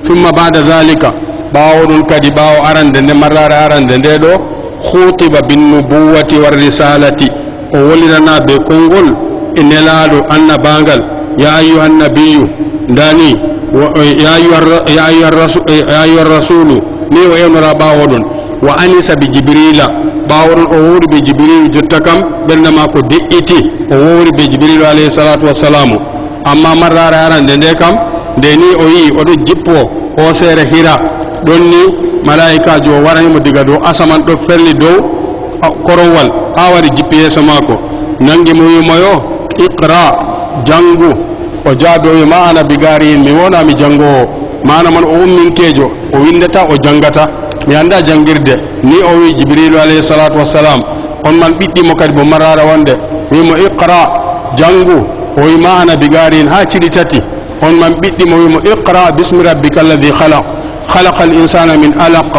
Thumma ba'da dhalika, ɓaawo ɗum kadi, ɓaawo arande nde, marraare arande nde ɗo, khutiba bin nubuwwati war risalati, o wolirana be konngol e nelaaɗo annabaangal, ya ayyuhan nabiyyu, ndani, wo-, ya ayyuhar ra-, ya ayyuhar rasu-, ya ayyuhar rasulu, ni o ewnora ɓaawo ɗon, wa anisa bi Jibrila, ɓaawo ɗon o wowri be Jibrilu, jotta kam ɓernde maako de'iti, o wowri be Jibrilu alayhi salatu wassalamu. Amma marraare arande nde kam, nde ni o yi o ɗo jippo hooseere Hira, Ɗon ni malaa'ikaajo o warani mo diga dow asaman ɗo ferli dow korowal haa wari jippi yeeso maako, nangi mo, wi'i mo yo, "Iqra, janngu." O jaabi, o wi'i, "Ma ana bi qari'in, mi wonaa mi janngoowo." Maana man, o umminkeejo, o winndata, o janngata. Mi anndaa janngirde. Ni o wi'i Jibriilu alayhi salaatu wassalaam, on man ɓiɗɗi mo kadi bo maraara wonde, wi'i mo, "Iqra, janngu." O wi'i, "Ma ana bi qari'in," haa cili tati. On man ɓiɗɗi mo, wi'i mo, "Iqra bismi rabbika alladhi khalaq, khalaqal insana min alaq,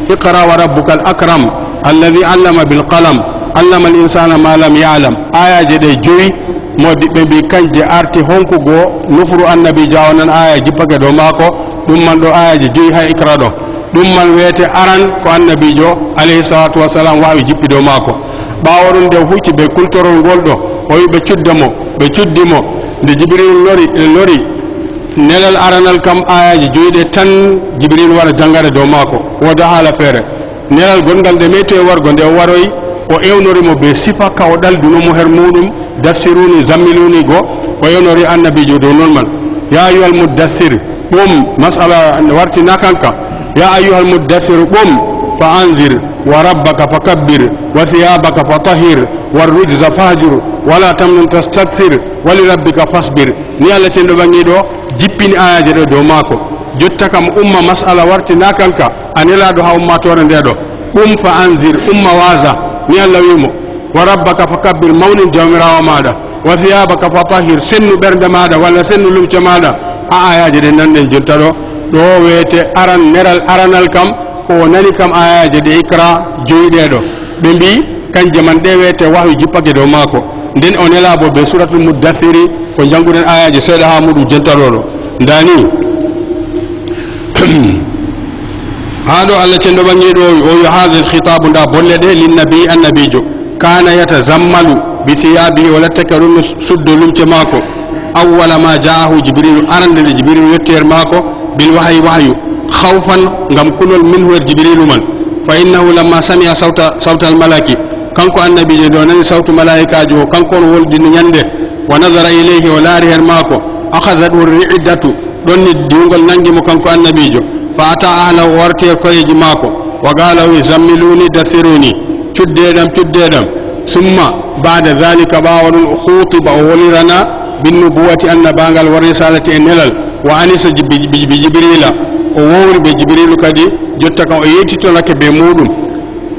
iqra wa rabbuka al akram, alladhi allama bil qalam, allama al insana ma lam ya'lam." Ayaaje ɗe jowi, moodiɓɓe mbi kanje arti honkugo nufuru annabiijo, haa onon aya jippake dow maako. Ɗum man ɗo ayaaje jowi haa iqra ɗo. Ɗum man weete aran ko annabiijo alayhi salatu wassalam wahyu jippi dow maako. Ɓaawo ɗum nde o hucci ɓe kultorol ngol ɗo, o wi ɓe cudda mo, ɓe cuddi mo. Nde Jibril lori, lori, nelal aranal kam ayaaji joyi ɗe tan Jibril wara janngade dow maako, wooda haala feere. Nelal gonngal nde meyti e wargo, nde o waroyi, o ewnori mo be sifa ka o ɗalduno mo her muɗum, dassiruni, zammiluni go, o ewnori annabiijo dow non man. Ya ayyuhal muddassir, qum, mas'ala wartina kanka. Ya ayyuhal muddassir, qum fa anzir, wa rabbaka fakabbir, wa thiyabaka fatahhir, wa rujza fahjur, wala tamnun tastakthir, wa li rabbika fasbir. Ni Allah cenɗo ɓangiɗo jippini ayaaje ɗo dow maako. Jotta kam umma mas'ala wartina kanka, a nelaaɗo haa ummaatoore nde ɗo. Qum fa anzir, umma waaza, ni Allah wi mo. Wa rabbaka fakabbir, mawnin Jawmiraawo maaɗa. Wa thiyabaka fatahhir, sennu ɓernde maaɗa, walla sennu lumce maaɗa. Haa ayaaje ɗe nanɗen jonta ɗo, ɗo weete aran, neral aranal kam, ko o nani kam ayaaje ɗe iqra joyi ɗe ɗo. Ɓe mbi, kanje man ɗe weete wahyu jippake dow maako. Nden o nela bo be suratul muddathiri, ko njannguɗen ayaaje seeɗa haa muɗum jonta ɗo ɗo. Ndaa ni, haa ɗo Allah cenɗo ɓangiɗo o, o yo haadha al khitabu, ndaa bolle ɗe, linnabi, annabiijo. Kana yatazammalu bi thiyabihi, o lattake ɗum no suddo lumce maako. Awwala ma ja'ahu Jibrilu, arande nde Jibrilu yetti her maako, bil wahyi, wahyu, khawfan, ngam kulol, minhu, her Jibrilu man. Fa innahu lamma sami'a sawta, sawtal malaki, kanko annabiijo nde o nani sawtu malaa'ikaajo o, kanko on woldi ñande, wa nazara ilayhi, o laari her maako, akhadhathu ri'datu, ɗon ni diwngol nangi mo kanko annabiijo. Fa ata ahlahu, o warti her koreeji maako. Wa qala, o wi, "Zammiluni, dassiruni, cuddeɗam, cuddeɗam." Summa ba'da dhalika, ɓaawo ɗum, khutiba, o wolirana, bin nubuwati, annabaangal, wa risalati, e nelal, wa anisa bi, bi, bi Jibrila, o wowri be Jibrilu kadi, jotta kam o yewtitorake be muɗum.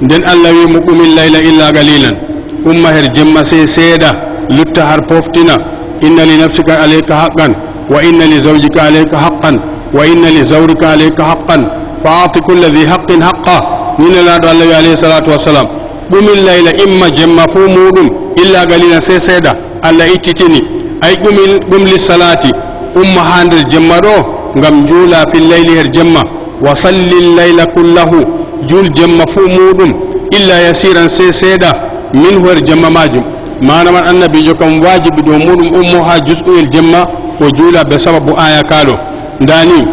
Nden Allah wi mo, "Qumil layla illa qalilan." Umma her jemma sey seeɗa, lutta har poftina. "Inna li nafsika alayka haqqan, wa inna li zawjika alayka haqqan, wa inna li zawrika alayka haqqan, fa a'ti kulla dhi haqqin haqqa." Ni nelaaɗo Allah wi alayhi salatu wassalam, "Qumil layla," imma jemma fuu muɗum, "illa qalilan," sey seeɗa. Allah ittitini, ay, "Qumil, qum lis salati," umma haa nder jemma ɗo, ngam njuula, fil layli, her jemma. "Wa sallil layla kullahu," juul jemma fuu muɗum, "illa yasiran," sey seeɗa, "minhu," her jemma maajum. Maana man annabiijo kam waajibi dow muɗum ummo haa jus'uyel jemma, o juula be sababu aya ka ɗo. Ndaa ni,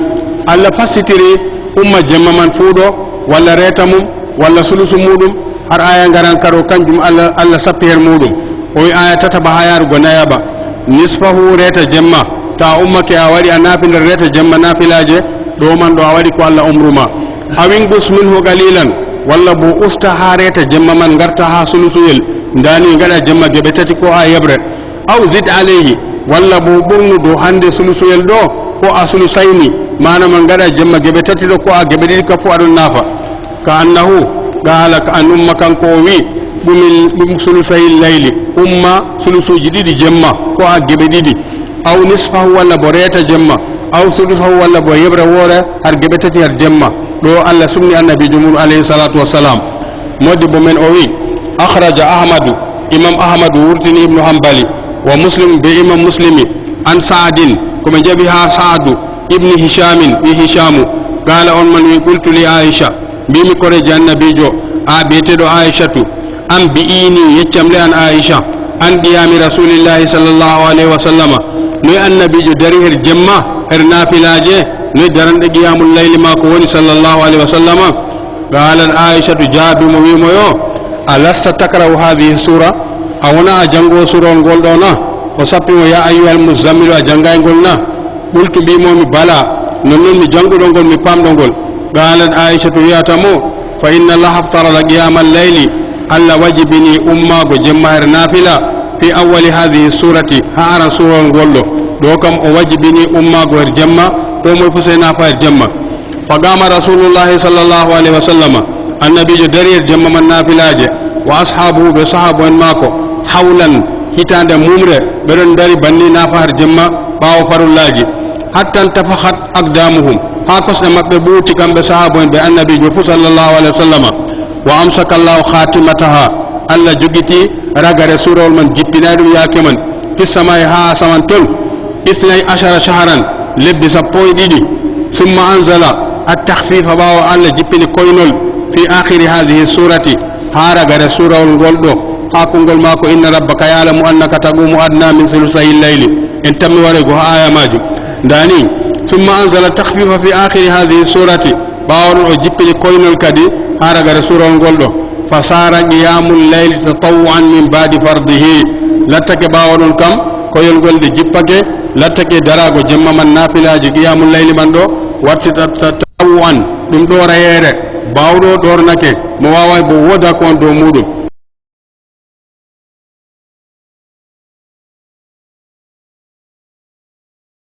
Allah fassitiri umma jemma man fuu ɗo, walla reeta mum, walla sulusu muɗum, har aya ngaran ka ɗo, kanjum Allah, Allah sappi her muɗum. O wi aya tataɓa haa yaarugo nayaɓa. Nisfahu, reeta jemma. To a ummake a waɗi a naafila reeta jemma naafilaaje, ɗo man ɗo a waɗi ko Allah umru ma. Aw inqus minhu qalilan, walla bo usta haa reeta jemma man ngarta haa sulusuyel. Ndaa ni ngaɗa jemma geɓe tati ko a yeɓre. Aw zid alayhi, walla bo ɓurnu dow hande sulusuyel ɗo ko a sulusayni, maana man ngaɗa jemma geɓe tati ɗo ko a geɓe ɗiɗi ka fuu aɗon naafa. Ka annahu qala, ka an umma kanko o wi, "Qumil, qum sulusayil layli," umma sulusuuji ɗiɗi jemma, ko a geɓe ɗiɗi. Aw nisfahu, walla bo reeta jemma. Aw sulusahu, walla bo yeɓre woore har geɓe tati har jemma. Ɗo Allah sumni annabiijo mum alayhi salatu wassalam. Modibbo men o wi, akhraja Ahmadu, Imam Ahmadu wurtini Ibnu Hanbali, wa Muslim, be Imam Muslimi, an Sa'din, ko ɓe jaɓi haa Sa'du, ibni Hishamin, ɓii Hishamu. Qala, on man wi, qultu li Aisha, mbimi koreeji annabiijo, a biyeteeɗo Aishatu, anbi'ini, yeccam le an Aisha, an qiyami Rasulillahi sallallahu alayhi wa sallama, noy annabiijo dari her jemma, her naafilaaje, noy daranɗe qiyamul layli maako woni sallallahu alayhi wa sallama? Qalat Aishatu, jaabi mo, wi mo yo, alasta takrahu hadhihi sura? A wona a janngo surowol ngol ɗo na? O sappi mo, ya ayyuhal muzammilu, a janngay ngol na? Qultu, mbimomi, bala, nonnon mi jannguɗo ngol, mi pamɗo ngol. Qalat Aishatu wiyata mo, fa inna Allah aftarada qiyama al-layli, Allah wajibini ummaago jemma her naafila, fi awwali hadhihi surati, ha aran suurawol ngol ɗo. Ɗo kam o wajibini ummaago her jemma, ko moy fu sey naafa her jemma. Fa qama Rasulullahi sallallahu alayhi wa sallama, Annabiijo dari her jemma man naafilaaje, wa ashabuhu, be sahaabo'en maako, hawlan, hitaande mumre, ɓe ɗon dari banni naafa her jemma ɓaawo farullaaji. Hatta intafakhat aqdamuhum, haa kosɗe maɓɓe ɓuuti kamɓe sahaabo'en ɓe Annabiijo fuu sallallahu alayhi wa sallama. Wa amsaka Allahu khatimataha, Allah jogiti ragare suurawol man, jippinaay ɗum yaake man, fi samaa'i, haa asaman ton, isnay ashara shahran, lebbi sappo e ɗiɗi. Summa anzala at-takhfifa, ɓaawo Allah jippini koynol, fi akhiri hadhihi surati, haa ragare suurawol ngol ɗo, haa konngol maako, inna rabbaka ya'lamu annaka taqumu adna min thuluthayi al-layli. En tammi waraygo haa aya maajum. Ndaa ni, summa anzala takhfifa fi akhiri hadhihi surati, ɓaawo ɗon o jippini koynol kadi haa ragare suurawol ngol ɗo. Fa sara qiyamul layli tatawwu'an min ba'di fardihi. Lattake ɓaawo ɗon kam, koyol ngol nde jippake, lattake daraago jemma man naafilaaji qiyamul layli man ɗo, warti ta-, ta-, tatawwu'an, ɗum ɗoorayeere, baawɗo ɗoornake, mo waaway bo wooda ko on dow muuɗum.